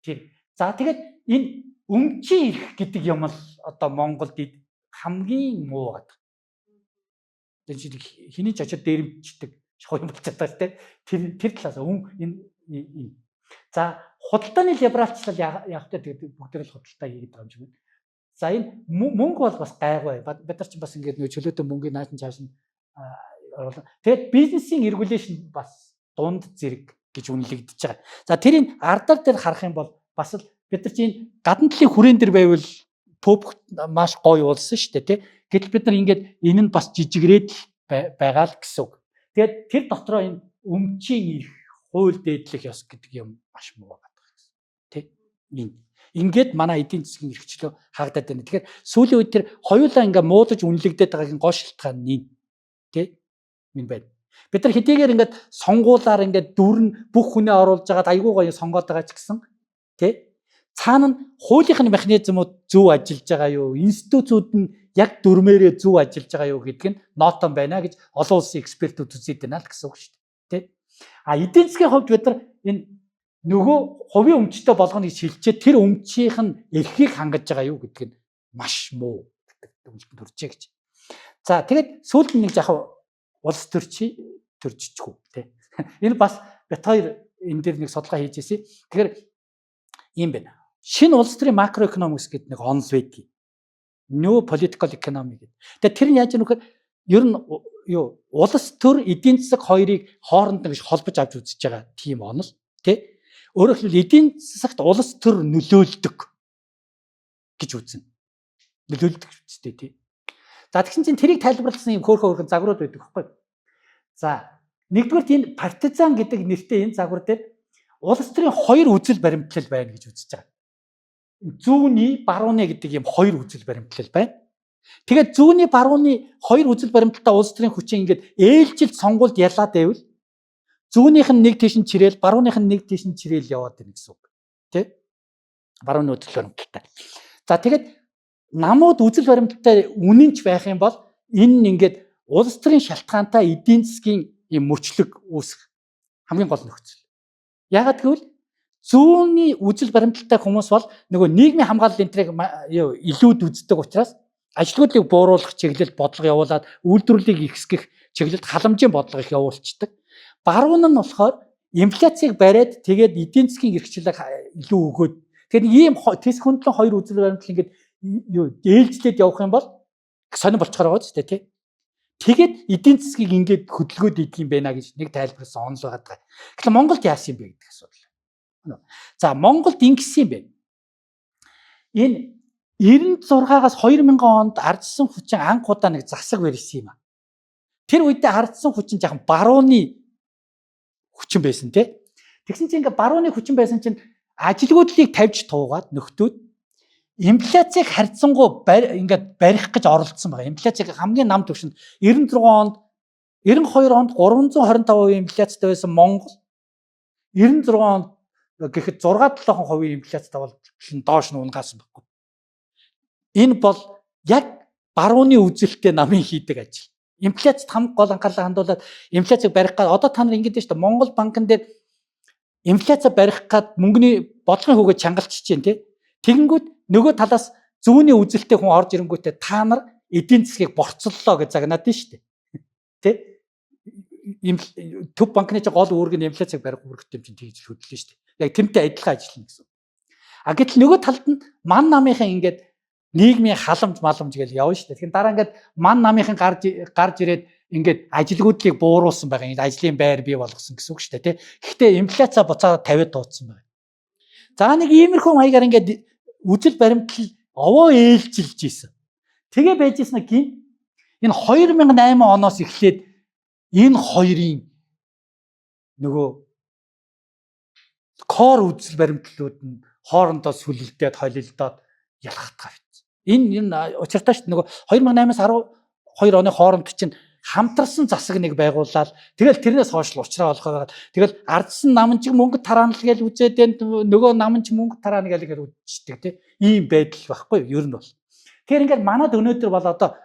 Тэр. За, тэгээд энэ өмчийн эрх гэдэг юм л одоо Монголд хамгийн муу гэдэг. Тэр чинь хэний ч очиод дээрэмчдэг шахуу юм болчиход байгаа тийм. Тэр талаас өн энэ. За, худалдааны либералчлал яг та тэгээд бүгд л худалдаа хийгээд байгаа юм шиг байна. За, энэ мөнгө бол бас гайгүй. Бид нар ч бас ингээд нөө чөлөөтэй мөнгийг нааш нь цааш нь оруулаа. Тэгээд бизнесийн regulation бас дунд зэрэг гэж үнэлэгдэж байгаа. За, тэрийг ардар дээр харах юм бол бас л бид нар чинь гадна талын хүрээн дээр байвал пөп маш гоё уулсан шүү дээ, тий. Гэтэл бид нар ингээд энэ нь бас жижигрээд л байгаа л гэсэн үг. Тэгээд тэр дотроо энэ өмчийн эрх, хууль дээдлэх ёс гэдэг юм маш муу байгаа гэсэн. Тий. Энэ ингээд манай эдийн засгийн эрхчлөө хаагдаад байна. Тэгэхээр сүүлийн үед тэр хоёулаа ингээ муудаж үнэлэгдээд байгаагийн гол шалтгаан нь энэ. Тий. Энэ байна. Бид нар хэдийгээр ингээд сонгуулаар ингээд дүрн бүх хүнээ оруулж байгаад айгүй гоё сонгоод байгаа ч гэсэн, тий, цаана нь хуулийнхn механизмууд зөв ажиллаж байгаа юу? Институтууд нь яг дүрмээрээ зөв ажиллаж байгаа юу гэдг нь ноотон байна гэж олон улсын экспертүүд үзээд байна л гэсэн үг шүү дээ. Тий. А эдийн засгийн хувьд бид нар энэ нөгөө хувийн өмчтэй болгоно гэж хэлчихэд тэр өмчийнх нь эрхийг хангаж байгаа юу гэдг нь маш муу гэдэг дүгнэлтэнд хүрчээ гэж. За, тэгээд сүүлд нь нэг жаахан улс төрчий төржчихгүй, тий. Энэ бас бит хоёр энэ дээр нэг судалгаа хийж ирсэн. Тэгэхээр ийм байна. Шинэ улс төрийн macroeconomics гэдэг нэг онол байдгийг. New political economy гэдэг. Тэгээд тэр нь яаж юм нөхөр ер нь юу улс төр, эдийн засаг хоёрыг хооронд нь гэж холбож авч үзэж байгаа тийм онол, тий. Өөрөөр хэлбэл, эдийн засагт улс төр нөлөөлдөг гэж үзнэ. Нөлөөлдөг үстэй, тий. За, тэгсэн чинь тэрийг тайлбарласан юм хөөрхөн хөөрхөн загварууд байдаг байхгүй. За, нэгдүгээр энэ партизан гэдэг нэртэй энэ загвар дээр улс төрийн хоёр үзэл баримтлал байна гэж үзэж байгаа. Зүүнний, барууны гэдэг юм хоёр үзэл баримтлал байна. Тэгээд зүүнний, барууны хоёр үзэл баримталтай улс төрийн хүчин ингээд ээлжилт сонгуульд ялаад байвал зүүнийх нь нэг тийш нь чирээл, барууных нь нэг тийш нь чирээл яваад байна гэсэн үг. Тэ? Барууны үзэл баримталтай. За, тэгээд намууд үзэл баримталтай үнэнч байх юм бол энэ нь ингээд улс төрийн шалтгаантай эдийн засгийн ийм мөчлөг үүсэх хамгийн гол нөхцөл. Яагаад гэвэл зүүнний үзэл баримталтай хүмүүс бол нөгөө нийгмийн хамгаалал энтрийг юу илүүд үздэг учраас ажилгүйдлийг бууруулах чиглэлд бодлого явуулаад, үйлдвэрлэлийг ихэсгэх чиглэлд халамжийн бодлого их явуулцдаг. Баруун нь болохоор инфляцийг бариад, тэгээд эдийн засгийн эрхчлэлийг илүү өгөөд, тэгээд ийм тэс хөндлөн хоёр үзэл баримтлал ингээд юу ээлжлээд явах юм бол сонир болчихоор байгаа ч тий. Тэгээд эдийн засгийг ингээд хөдөлгөөд идэх юм байна гэж нэг тайлбарласан онол байгаа. Тэгэхээр Монголд яасан юм бэ гэдэг асуудал. За, Монголд ингэсэн юм байна. Энэ 96-аас 2000 онд ардчилсан хүчин анх удаа нэг засаг барьсан юм а. Тэр үедээ ардчилсан хүчин жаахан барууны хүчин байсан, тий. Тэгсэн чинь ингээ барууны хүчин байсан чинь ажилгүйдлийг тавьж туугаад нөхдөөд Инфляцийг харьцангуй ингээд барих гэж оролдсон байгаа. Инфляцийг хамгийн нам түвшинд 96 онд, 92 онд 325% инфляцтай байсан Монгол 96 онд гэхэд 6 7% инфляцтай бол доош нь унагаасан байхгүй. Энэ бол яг барууны үзэлтэй намын хийдэг ажил. Инфляцид хамгийн гол анхаарлаа хандуулаад инфляцийг барих гад одоо та нар ингэж шүү дээ. Монгол банкн дээр инфляци барих гад мөнгөний бодлогын хүүгээ чангалчиж чинь, тий. Тэгэнгүүт нөгөө талаас зүүнний үзэлтэй хүн орж ирэнгүүтээ та нар эдийн засгийг борцоллоо гэж загнаад нь шүү дээ. Тэ? Төв банкны чинь гол үүрэг нь инфляцийг барих үүрэгтэй юм чинь тэгж л хөдлөн шүү дээ. Яг тэрнтэй адилхан ажиллана гэсэн. А гэтэл нөгөө талд нь ман намынхан ингээд нийгмийн халамж маламж гэж явна шүү дээ. Тэгэхээр дараа ингээд ман намынхан гарч гарч ирээд ингээд ажилгүйдлийг бууруулсан байгаа. Ингээд ажлын байр бий болгосон гэсэн үг шүү дээ, тий. Гэхдээ инфляци буцаад 50-д дуудсан байна. За, нэг иймэрхүү маягаар ингээд үзэл баримтлал овоо ээлжилж исэн. Тэгээ байж исэн гин энэ 2008 оноос эхлээд энэ хоёрын нөгөө core үзэл баримтлалууд нь хоорондоо сүлэлдээд, холилдоод ялгахтгаа битсэн. Энэ учиртай шүү дээ. Нөгөө 2008-аас 12 оны хооронд чинь хамтарсан засаг нэг байгууллаа. Тэгэл тэрнээс хойш л уучраа болохоо байгаад тэгэл ардсан нам чиг мөнгө тараана л гэж үзээд нөгөө нам ч мөнгө тараана гэж үзчихдэг, тий. Ийм байдал байхгүй юу? Ер нь бол. Тэгэхээр ингээд манад өнөөдөр бол одоо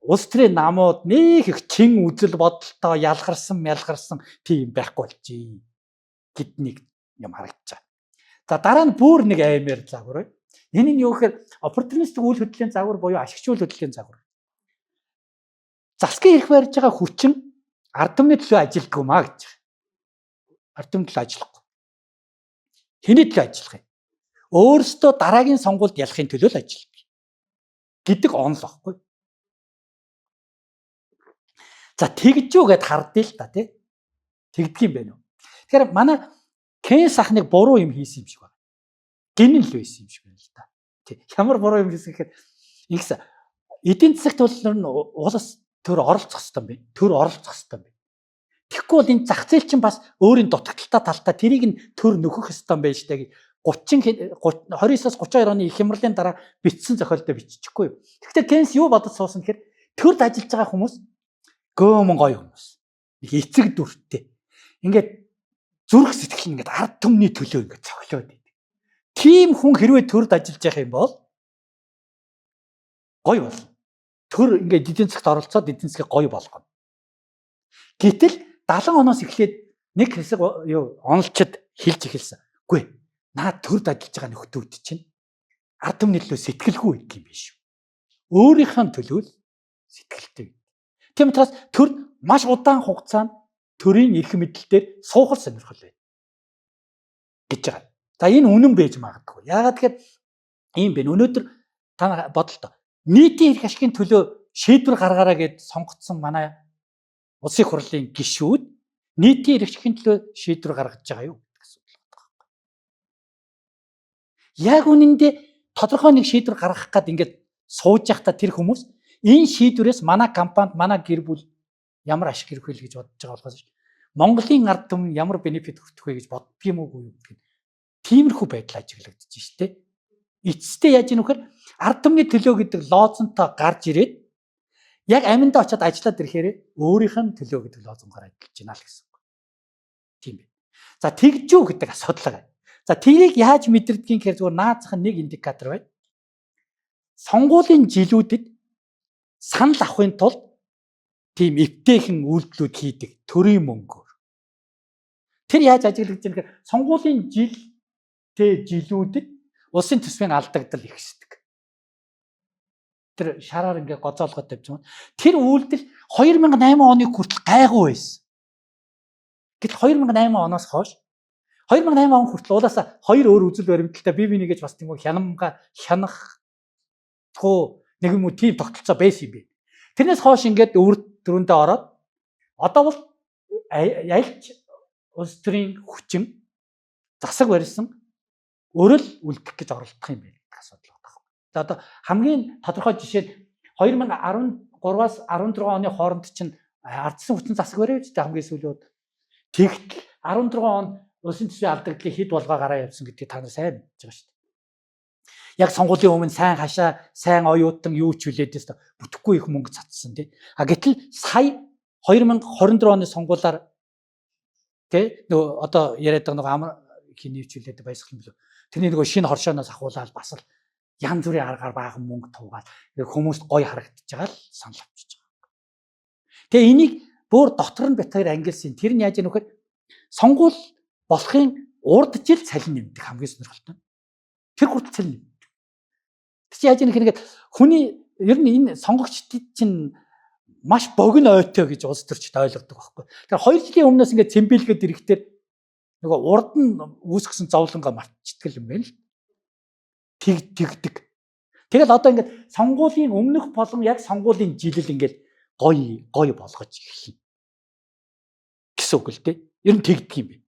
улс төрийн намууд нэг их чин үзэл бодолтой ялгарсан мялгарсан тийм байхгүй болжээ гэд нэг юм харагдаж байгаа. За, дараа нь бүр нэг аймаар загвар байна. Энэ нь юу гэхээр оппортунистик үйл хөдлөлийн загвар буюу ашигч үйл хөдлөлийн загвар. Засгийн эрх барьж байгаа хүчин ард түмний төлөө ажилддаг юм а гэж байгаа. Ард түмний төлөө ажиллахгүй. Хэний төлөө ажиллах юм? Өөрөөсөө дараагийн сонгуульд ялахын төлөө л ажилладаг гэдэг онол баггүй. За, тэгж юу гэд хардъя л та, тий. Тэгдэг юм байна уу? Тэгэхээр манай Кейнс ах нэг буруу юм хийсэн юм шиг байна. Гинэн л байсан юм шиг байна л та. Тий. Ямар буруу юм хийсэн гэхээр ингэсэн, эдийн засагт бол улс төр оролцох хэрэгтэй юм байна. Төр оролцох хэрэгтэй юм байна. Тэгэхгүй бол энэ зах зээл чинь бас өөрийн дутагдaltaй талтай, тэрийг нь төр нөхөх хэрэгтэй юм байна штэ гэж 30 29-оос 32 оны их хямралын дараа бичсэн зохиолдоо биччихгүй юу. Тэгэхдээ Кейнс юу бодож суусан гэхээр төрд ажиллаж байгаа хүмүүс гөөмөн гоё хүмүүс. Нэг эцэг дүртэй. Ингээд зүрх сэтгэл нь ингээд ард түмний төлөө ингээд цоглоод идэг. Тийм хүн хэрвээ төрд ажиллаж явах юм бол гоё болно. Төр ингээд эдийн засагт оролцоод эдийн засгийг гоё болгоно. Гэтэл 70 оноос эхлээд нэг хэсэг юу онолчд хэлж эхэлсэн. Үгүй, наа төрд ажиллаж байгаа нөхдүүд чинь ард түмний төлөө сэтгэлгүй байдаг юм биш үү? Өөрийнх нь төлөө л сэтгэлтэй. Тийм учраас төр маш удаан хугацаанд төрийн эрх мэдэл дээр суухал сонирхол байна гэж байгаа. За, энэ үнэн байж магадгүй. Яагаад тэгэхээр ийм бэ? Өнөөдөр та бодолтой. Нийтийн эрх ашигын төлөө шийдвэр гаргаараа гэд сонгогдсон манай улсын хурлын гишүүд нийтийн эрх ашигын төлөө шийдвэр гаргаж байгаа юу гэдэг асуудал байна. Яг үнэндээ тодорхой нэг шийдвэр гаргах гээд ингээд сууж байхдаа тэр хүмүүс энэ шийдвэрээс манай компанид, манай гэр бүл ямар ашиг ирэх вэ гэж бодож байгаа болохоос Монголын ард түмэн ямар benefit хүртэх вэ гэж боддог юм уу гэдэг нь тиймэрхүү байдал ажиглагдаж шүү дээ. Эцэстээ яаж ийм вэхээр ард түмний төлөө гэдэг лозунгтой гарч ирээд яг аминдаа очиод ажиллаад ирэхээр өөрийнх нь төлөө гэдэг лозунгаар ажиллаж байна л гэсэн үг. Тийм байна. За, тэгж үү гэдэг асуудал байгаа. За, тэрийг яаж мэдэрдгийг гэхээр зүгээр наазах нэг индикатор байна. Сонгуулийн жилүүдэд санал авахын тулд тийм эвтэйхэн үйлдэлүүд хийдэг төрийн мөнгөөр. Тэр яаж ажиглагдаж байгаа гэхээр сонгуулийн жил тэ жилүүдэд улсын төсвийн алдагдал ихсдэг. Тэр шараар ингээ гоцоолгоод тавьж байгаа. Тэр үйлдэл 2008 оны хүртэл гайгүй байсан. Гэтэл 2008 оноос хойш, 2008 он хүртэл уулаасаа хоёр өөр үзэл баримталтай бие бинийгээж бас тийм хянамга хянах туу нэг юм уу тийм тогтолцоо байсан юм байна. Тэрнээс хойш ингээд өвөр төрөндөө ороод одоо бол ялч улс төрийн хүчин засаг барьсан өөрөө л үлдэх гэж оролдох юм байна гэдэг асуудал байна. За, одоо хамгийн тодорхой жишээ нь 2013-аас 16 оны хооронд чинь ардсан хүчин засаг барив ч хамгийн сүүлийн үед. Тэгтэл 16 онд улсын төсвийн алдагдлыг хэд болгоо гараа явсан гэдгийг та нар сайн мэдж байгаа шүү дээ. Яг сонгуулийн өмнө сайн хашаа, сайн оюутан юу ч хүлээд өстө бүтэхгүй их мөнгө цацсан тий. А гэтэл сая 2024 оны сонгуулиар тий нөгөө одоо яриад байгаа нөгөө амар хиний хвлээд баясгалан билүү. Тэрний нөгөө шинэ хоршооноос ахуулаад бас л янз бүрийн аргаар баахан мөнгө туугаад хүмүүст гоё харагдаж байгаа л санал авчиж байгаа. Тэгээ энийг бүр дотор нь бит хоёр ангилсан. Тэр нь яаж ийм вэхээр сонгуул болохын урд жил цалин нэмдэг хамгийн сонирхолтой. Тэр хүртэл цалин нэмдэг. Тэр чинь яаж ийм нэхэд хүний ер нь энэ сонгогчдын чинь маш богино ойтой гэж улс төрчид ойлгодог байхгүй. Тэгэхээр 2 жилийн өмнөөс ингээд цэмбийлгээд ирэхдээ нөгөө урд нь үүсгэсэн зовлонгоо мартчихдаг юм байна л. Тэг тэгдэг. Тэгэл одоо ингээд сонгуулийн өмнөх болон яг сонгуулийн жилэл ингээд гоё гоё болгож эхэлнэ гэсэн үг л дээ. Ер нь тэгдэг юм байна.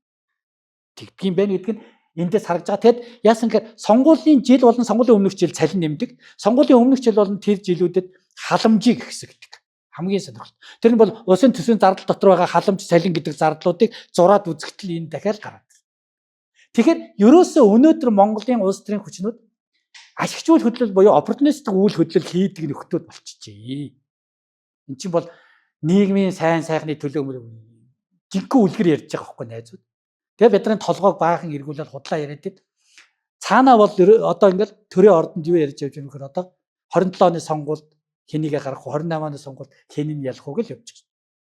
Тэгдэг юм байна гэдэг нь эндээс харагдж байгаа. Тэгэд яасан гэхээр сонгуулийн жил болон сонгуулийн өмнөх жил цалин нэмдэг. Сонгуулийн өмнөх жил болон тэр жилүүдэд халамжийг ихсгдэг. Хамгийн сонирхолтой. Тэр нь бол улсын төсвийн зардал дотор байгаа халамж цалин гэдэг зардлуудыг зураад үзэхдээ энэ дахиад гараад. Тэгэхээр ерөөсөө өнөөдөр Монголын улс төрийн хүчнүүд ашигч үйл хөдлөл буюу оппортунистик үйл хөдлөл хийдэг нөхдүүд болчихжээ. Эн чинь бол нийгмийн сайн сайхны төлөө жинхэнэ үлгэр ярьж байгаа байхгүй найзууд. Тэгээ бидний толгойг баахан эргүүлээд худлаа яриад байд. Цаанаа бол одоо ингээл төрийн ордонд юу ярьж явж байгаа юм гэхээр одоо 27 оны сонгуульд хэнийгээ гаргах уу, 28 оны сонгуульд хэнийг ялах уу гэж явж байгаа.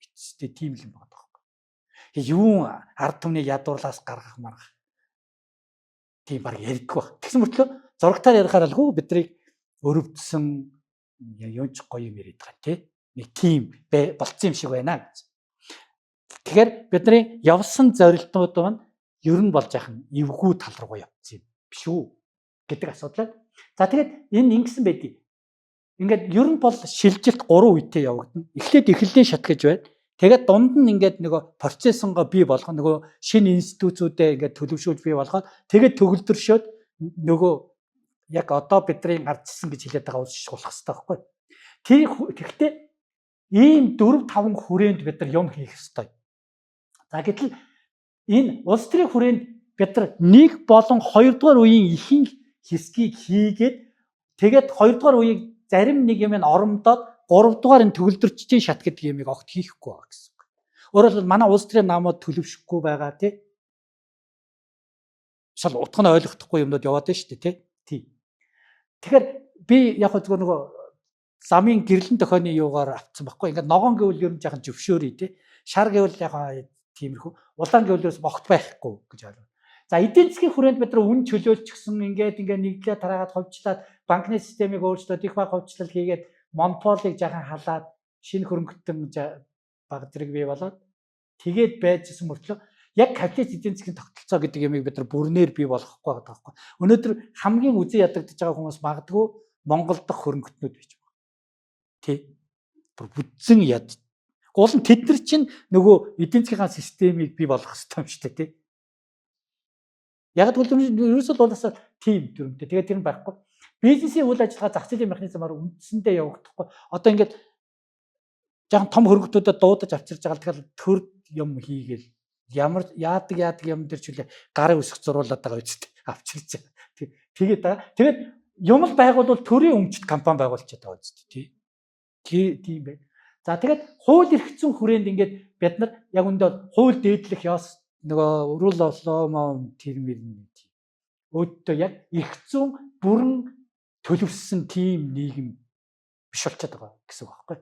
Эцэстээ тийм л юм байна байхгүй. Юун ард түмнийг ядуурлаас гаргах маргах тийм баг ярьдаггүй баг. Тэгсэн мөртлөө зурагтаар ярихаар алгүй биднийг өрөвдсөн юунч гоё юм яриад байгаа тий. Нэг тийм болцсон юм шиг байна гэж. Тэгэхээр бидний явсан зорилтууд маань ер нь болж яхан эвгүй тал руу явцсан юм биш үү гэдэг асуудал. За тэгээд энэ ингэсэн байдгийг. Ингээд ер нь бол шилжилт 3 үетэй явагдана. Эхлээд эхлэлийн шат гэж байна. Тэгээд дунд нь ингээд нөгөө процессонго бий болгох нөгөө шинэ институтүүдээ ингээд төлөвшүүлж бий болгоод тэгээд төгөлдршөөд нөгөө яг одоо бидний гарчсан гэж хэлээд байгаа улс шиш болох хэрэгтэй байхгүй. Тэгэхдээ ийм 4 5 хүрээнд бид нар юм хийх ёстой. За гэтэл энэ улс төрийн хүрээнд бид нар 1 болон 2 дугаар үеийн ихэнх хэсгийг хийгээд тэгээд 2 дугаар үеийг зарим нэг юм нь оромдоод 3 дугаар энэ төгөлдрчдийн шат гэдэг юмыг огт хийхгүй байгаа гэсэн үг. Өөрөөр хэлбэл манай улс төрийн намууд төлөвшөхгүй байгаа тий. Шал утга нь ойлгохдохгүй юмнууд яваад байна шүү дээ тий. Тий. Тэгэхээр би яг зүгээр нөгөө замын гэрлэн дохионы юугаар авцсан байхгүй. Ингээд ногоон гэвэл ер нь жаахан зөвшөөрье тий. Шар гэвэл яг тиймэрхүү. Улаан гэвэл ерөөс огт байхгүй гэж ойлгоо. За эдийн засгийн хүрээнд бид нар үн чөлөөлчихсөн ингээд ингээд нэгдлээ тараагаад ховчлаад банкны системийг өөрчлөөд их баг ховчлол хийгээд монополийг жаахан халаад шинэ хөрөнгөтөн баг зэрэг бий болоод тэгээд байжсэн мөртлөө яг капиталист эдийн засгийн тогтолцоо гэдэг юмыг бид нар бүрнээр бий болгохгүй байгаа байхгүй. Өнөөдөр хамгийн үзэн ядагдаж байгаа хүмүүс магадгүй Монгол дахь хөрөнгөтнүүд байж байгаа. Тий. Бүр бүдзэн яд. Гол нь тэд нар чинь нөгөө эдийн засгийн системийг бий болгох хэрэгтэй юм шүү дээ, тий. Яг л ерөөсөө л болоосаа тийм дүрмтэй. Тэгээд тэр нь байхгүй. Бизнесийн үйл ажиллагаа зах зээлийн механизмаар үндсэндээ явагдахгүй. Одоо ингээд жаахан том хөрөнгөтүүдэд дуудаж авчирж байгаа л тэгэл төр юм хийгээл ямар яадаг яадаг юм дээр ч үлээ гарын үсэг зуруулаад байгаа үсттэй авчирч байгаа. Тэгээд байгаа. Тэгээд юм л байгуулвал төрийн өмчт компани байгуулчихад байгаа үсттэй тий. Тийм байна. За тэгээд хууль эрх зүйн хүрээнд ингээд бид нар яг үндэ хууль дээдлэх ёс нөгөө rule of law маа тэр мэр нь тийм. Өөдөө яг эрх зүйн бүрэн төлөвшсөн тийм нийгэм биш болчиход байгаа гэсэн үг байхгүй.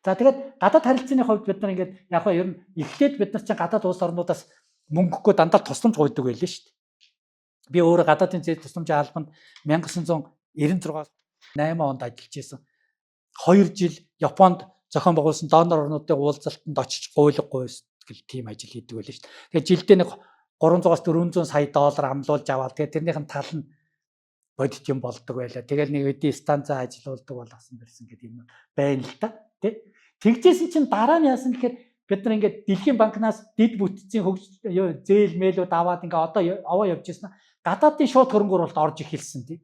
За тэгээд гадаад харилцааны хувьд бид нар ингээд яг нь ер нь эхлээд бид нар чинь гадаад улс орнуудаас мөнгөгүй дандаа тусламж гуйдаг байлээ шүү дээ. Би өөрөө гадаадын зээл тусламжийн албанд 1996 8 онд ажиллаж исэн. 2 жил Японд зохион байгуулсан донор орнуудын уулзалтанд очиж гуйлга гуйсгал тийм ажил хийдэг байлээ шүү дээ. Тэгээд жилдээ нэг 300-аас 400 сая доллар амлуулж аваад тэгээд тэрнийх нь тал нь бодит юм болдог байлаа. Тэгэл нэг үдийн станцаа ажилуулдаг болгосон бэрсэн гэдэг юм байна л та. Тэ? Тэгжсэн чинь дараа нь яасан гэхээр бид нар ингээд дэлхийн банкнаас дид бүтцийн хөгжил зээл мэлүүд аваад ингээ одоо овоо явж ирсэн. Гадаадын шууд хөрөнгө оруулалт орж эхэлсэн тий.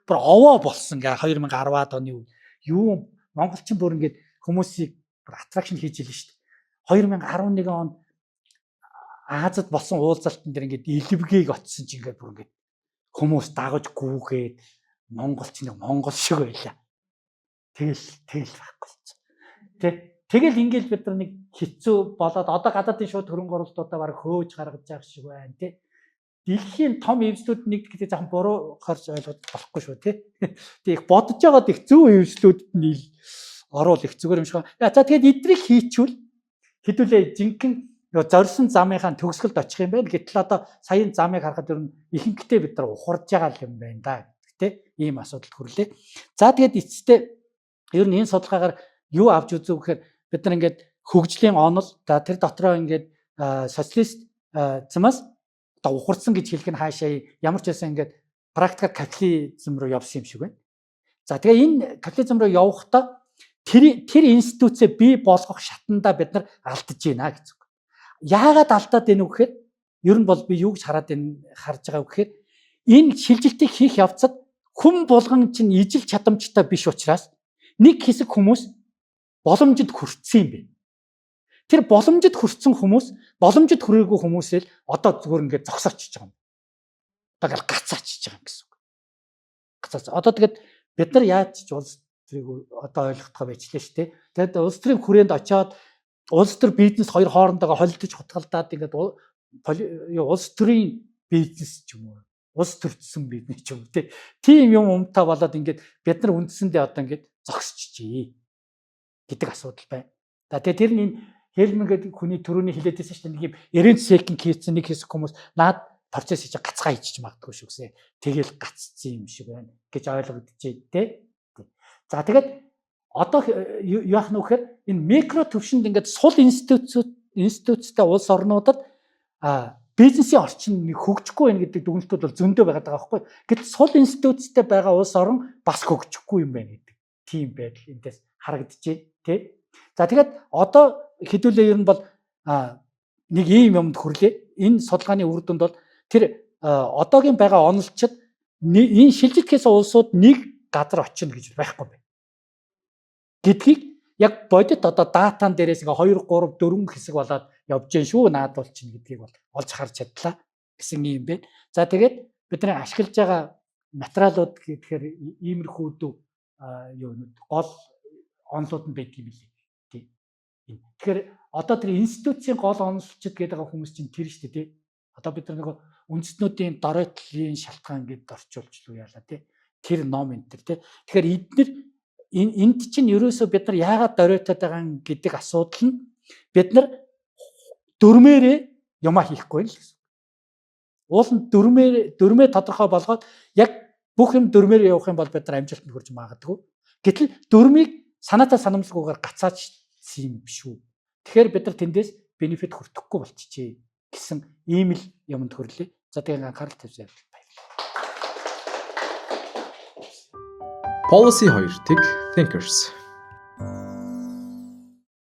Бүр овоо болсон гэ 2010-аад оны үе. Юу монголчин бүр ингээд хүмүүсийг бүр attraction хийж илэн шүү дээ. 2011 онд Азад болсон уулзалтан дээр ингээд илбэгийг очсон чинь ингээд бүр ингээд Хүмүүс дагаж гүүгээд Монгол ч нэг Монгол шиг байлаа. Тэгэл байхгүй болсон. Тэ? Тэгэл ингээл бид нар нэг хэцүү болоод одоо гадаадын шууд хөрөнгө оруулалтуудаа бараг хөөж гаргаж байгаа шиг байна, тэ? Дэлхийн том эвслүүд нэг гэдэг жоохон буруу харж ойлгож болохгүй шүү, тий. Тэг их бодож байгаад их зөв эвслүүдэд нь ил оруул их зүгээр юм шиг. За, тэгээд эдрийг хийчүүл хэдүүлээ жинхэнэ нөгөө зорьсон замынхаа төгсгөлд очих юм байна. Гэтэл одоо саяын замыг харахад ер нь ихэнхдээ бид нар ухарж байгаа юм байна да гэдэг, тий. Ийм асуудалд хүрлээ. За, тэгээд эцэстээ ер нь энэ судалгаагаар юу авч үзв гэхээр бид нар ингээд хөгжлийн онол, за, тэр дотроо ингээд социалист замаас одоо ухарсан гэж хэлэх нь хаашаа, ямар ч байсан ингээд практикаар капитализм руу явсан юм шиг байна. За, тэгээ энэ капитализм руу явахдаа тэр институцээ бий болгох шатандаа бид нар алдаж байна гэж үг. Яагаад алдаад байна вэ гэхээр ер нь бол би юу гэж хараад энэ харж байгаа вэ гэхээр энэ шилжилтийг хийх явцад хүн болгон чинь ижил чадамжтай биш учраас нэг хэсэг хүмүүс боломжид хүртсэн юм байна. Тэр боломжид хүртсэн хүмүүс боломжид хүрээгүй хүмүүсээ л одоо зүгээр ингээд зогсоочж байгаа юм. Одоо ингээл гацаачж байгаа юм гэсэн үг. Гацаач. Одоо тэгээд бид нар яаж ч улс төрийг одоо ойлгохгүй байчлаа шүү дээ. Тэгээд улс төрийн хүрээнд очиод улс төр, бизнес хоёр хоорондоо холилдож хутгалдаад ингээд улс төрийн бизнес ч юм уу, улс төрчсөн бизнес ч юм уу, тийм юм умтаа болоод ингээд бид нар үндсэндээ одоо ингээд зогсчихжээ гэдэг асуудал байна. За, тэгээ тэр нь энэ Хелмэн гэдэг хүний төрөний хэлээд байсан шүү дээ. Нэг юм 90 second хийсэн нэг хэсэг хүмүүс наад процесс хийж гацгаа хийчих магадгүй шүү гэсэн. Тэгэл гаццсан юм шиг байна гэж ойлгогдчихээ, тэ. За, тэгээд одоо юу яах нь вэ гэхээр энэ микро төвшөнд ингээд сул институцтэй улс орнуудад бизнесийн орчин нэг хөгжихгүй байна гэдэг дүгнэлтүүд бол зөндөө байгаад байгаа байхгүй. Гэтэл сул институцтэй байгаа улс орон бас хөгжихгүй юм байна гэдэг тийм байдал эндээс харагдчихэ, тий. За, тэгээд одоо хэдүүлээ ер нь бол нэг ийм юмд хүрлээ. Энэ судалгааны үр дүнд бол тэр одоогийн байгаа онолчид энэ шилжилт хийсэн улсууд нэг газар очино гэж байхгүй байна гэдгийг яг бодит одоо датан дээрээс ингээ 2 3 4 хэсэг болоод явж гэн шүү наадвал чинь гэдгийг бол олж харж чадлаа гэсэн юм байна. За, тэгээд бидний ашиглаж байгаа материалууд гэхээр иймэрхүү дүү юунууд гол онолууд нь байдаг юм билээ. Тий. Тэгэхээр одоо тэр институцийн гол онолчид гэдэг байгаа хүмүүс чинь тэр шүү дээ, тий. Одоо бид нар нөгөө үндэстнүүдийн доройтлын шалтгаан гэдээ орчуулчлаа яалаа, тий. Тэр ном энэ төр, тий. Тэгэхээр эднэр энд чинь ерөөсөө бид нар яагаад доройтоод байгаа юм гэдэг асуудал нь бид нар дөрмөөрөө юмаа хийхгүй л гэсэн. Уул нь дөрмөө тодорхой болгоод яг бүх юм дөрмөөр явах юм бол бид нар амжилтанд хүрч магадгүй. Гэтэл дөрмийг санаатай санамсаргүйгээр гацаач юм шүү. Тэгэхээр бид нар тэндээс benefit хүртэхгүй болчихжээ гэсэн ийм л юмд хөрлөө. За, тэгээ анхаарал тавьсан явдал баярлалаа. Policy 2 Thinkers.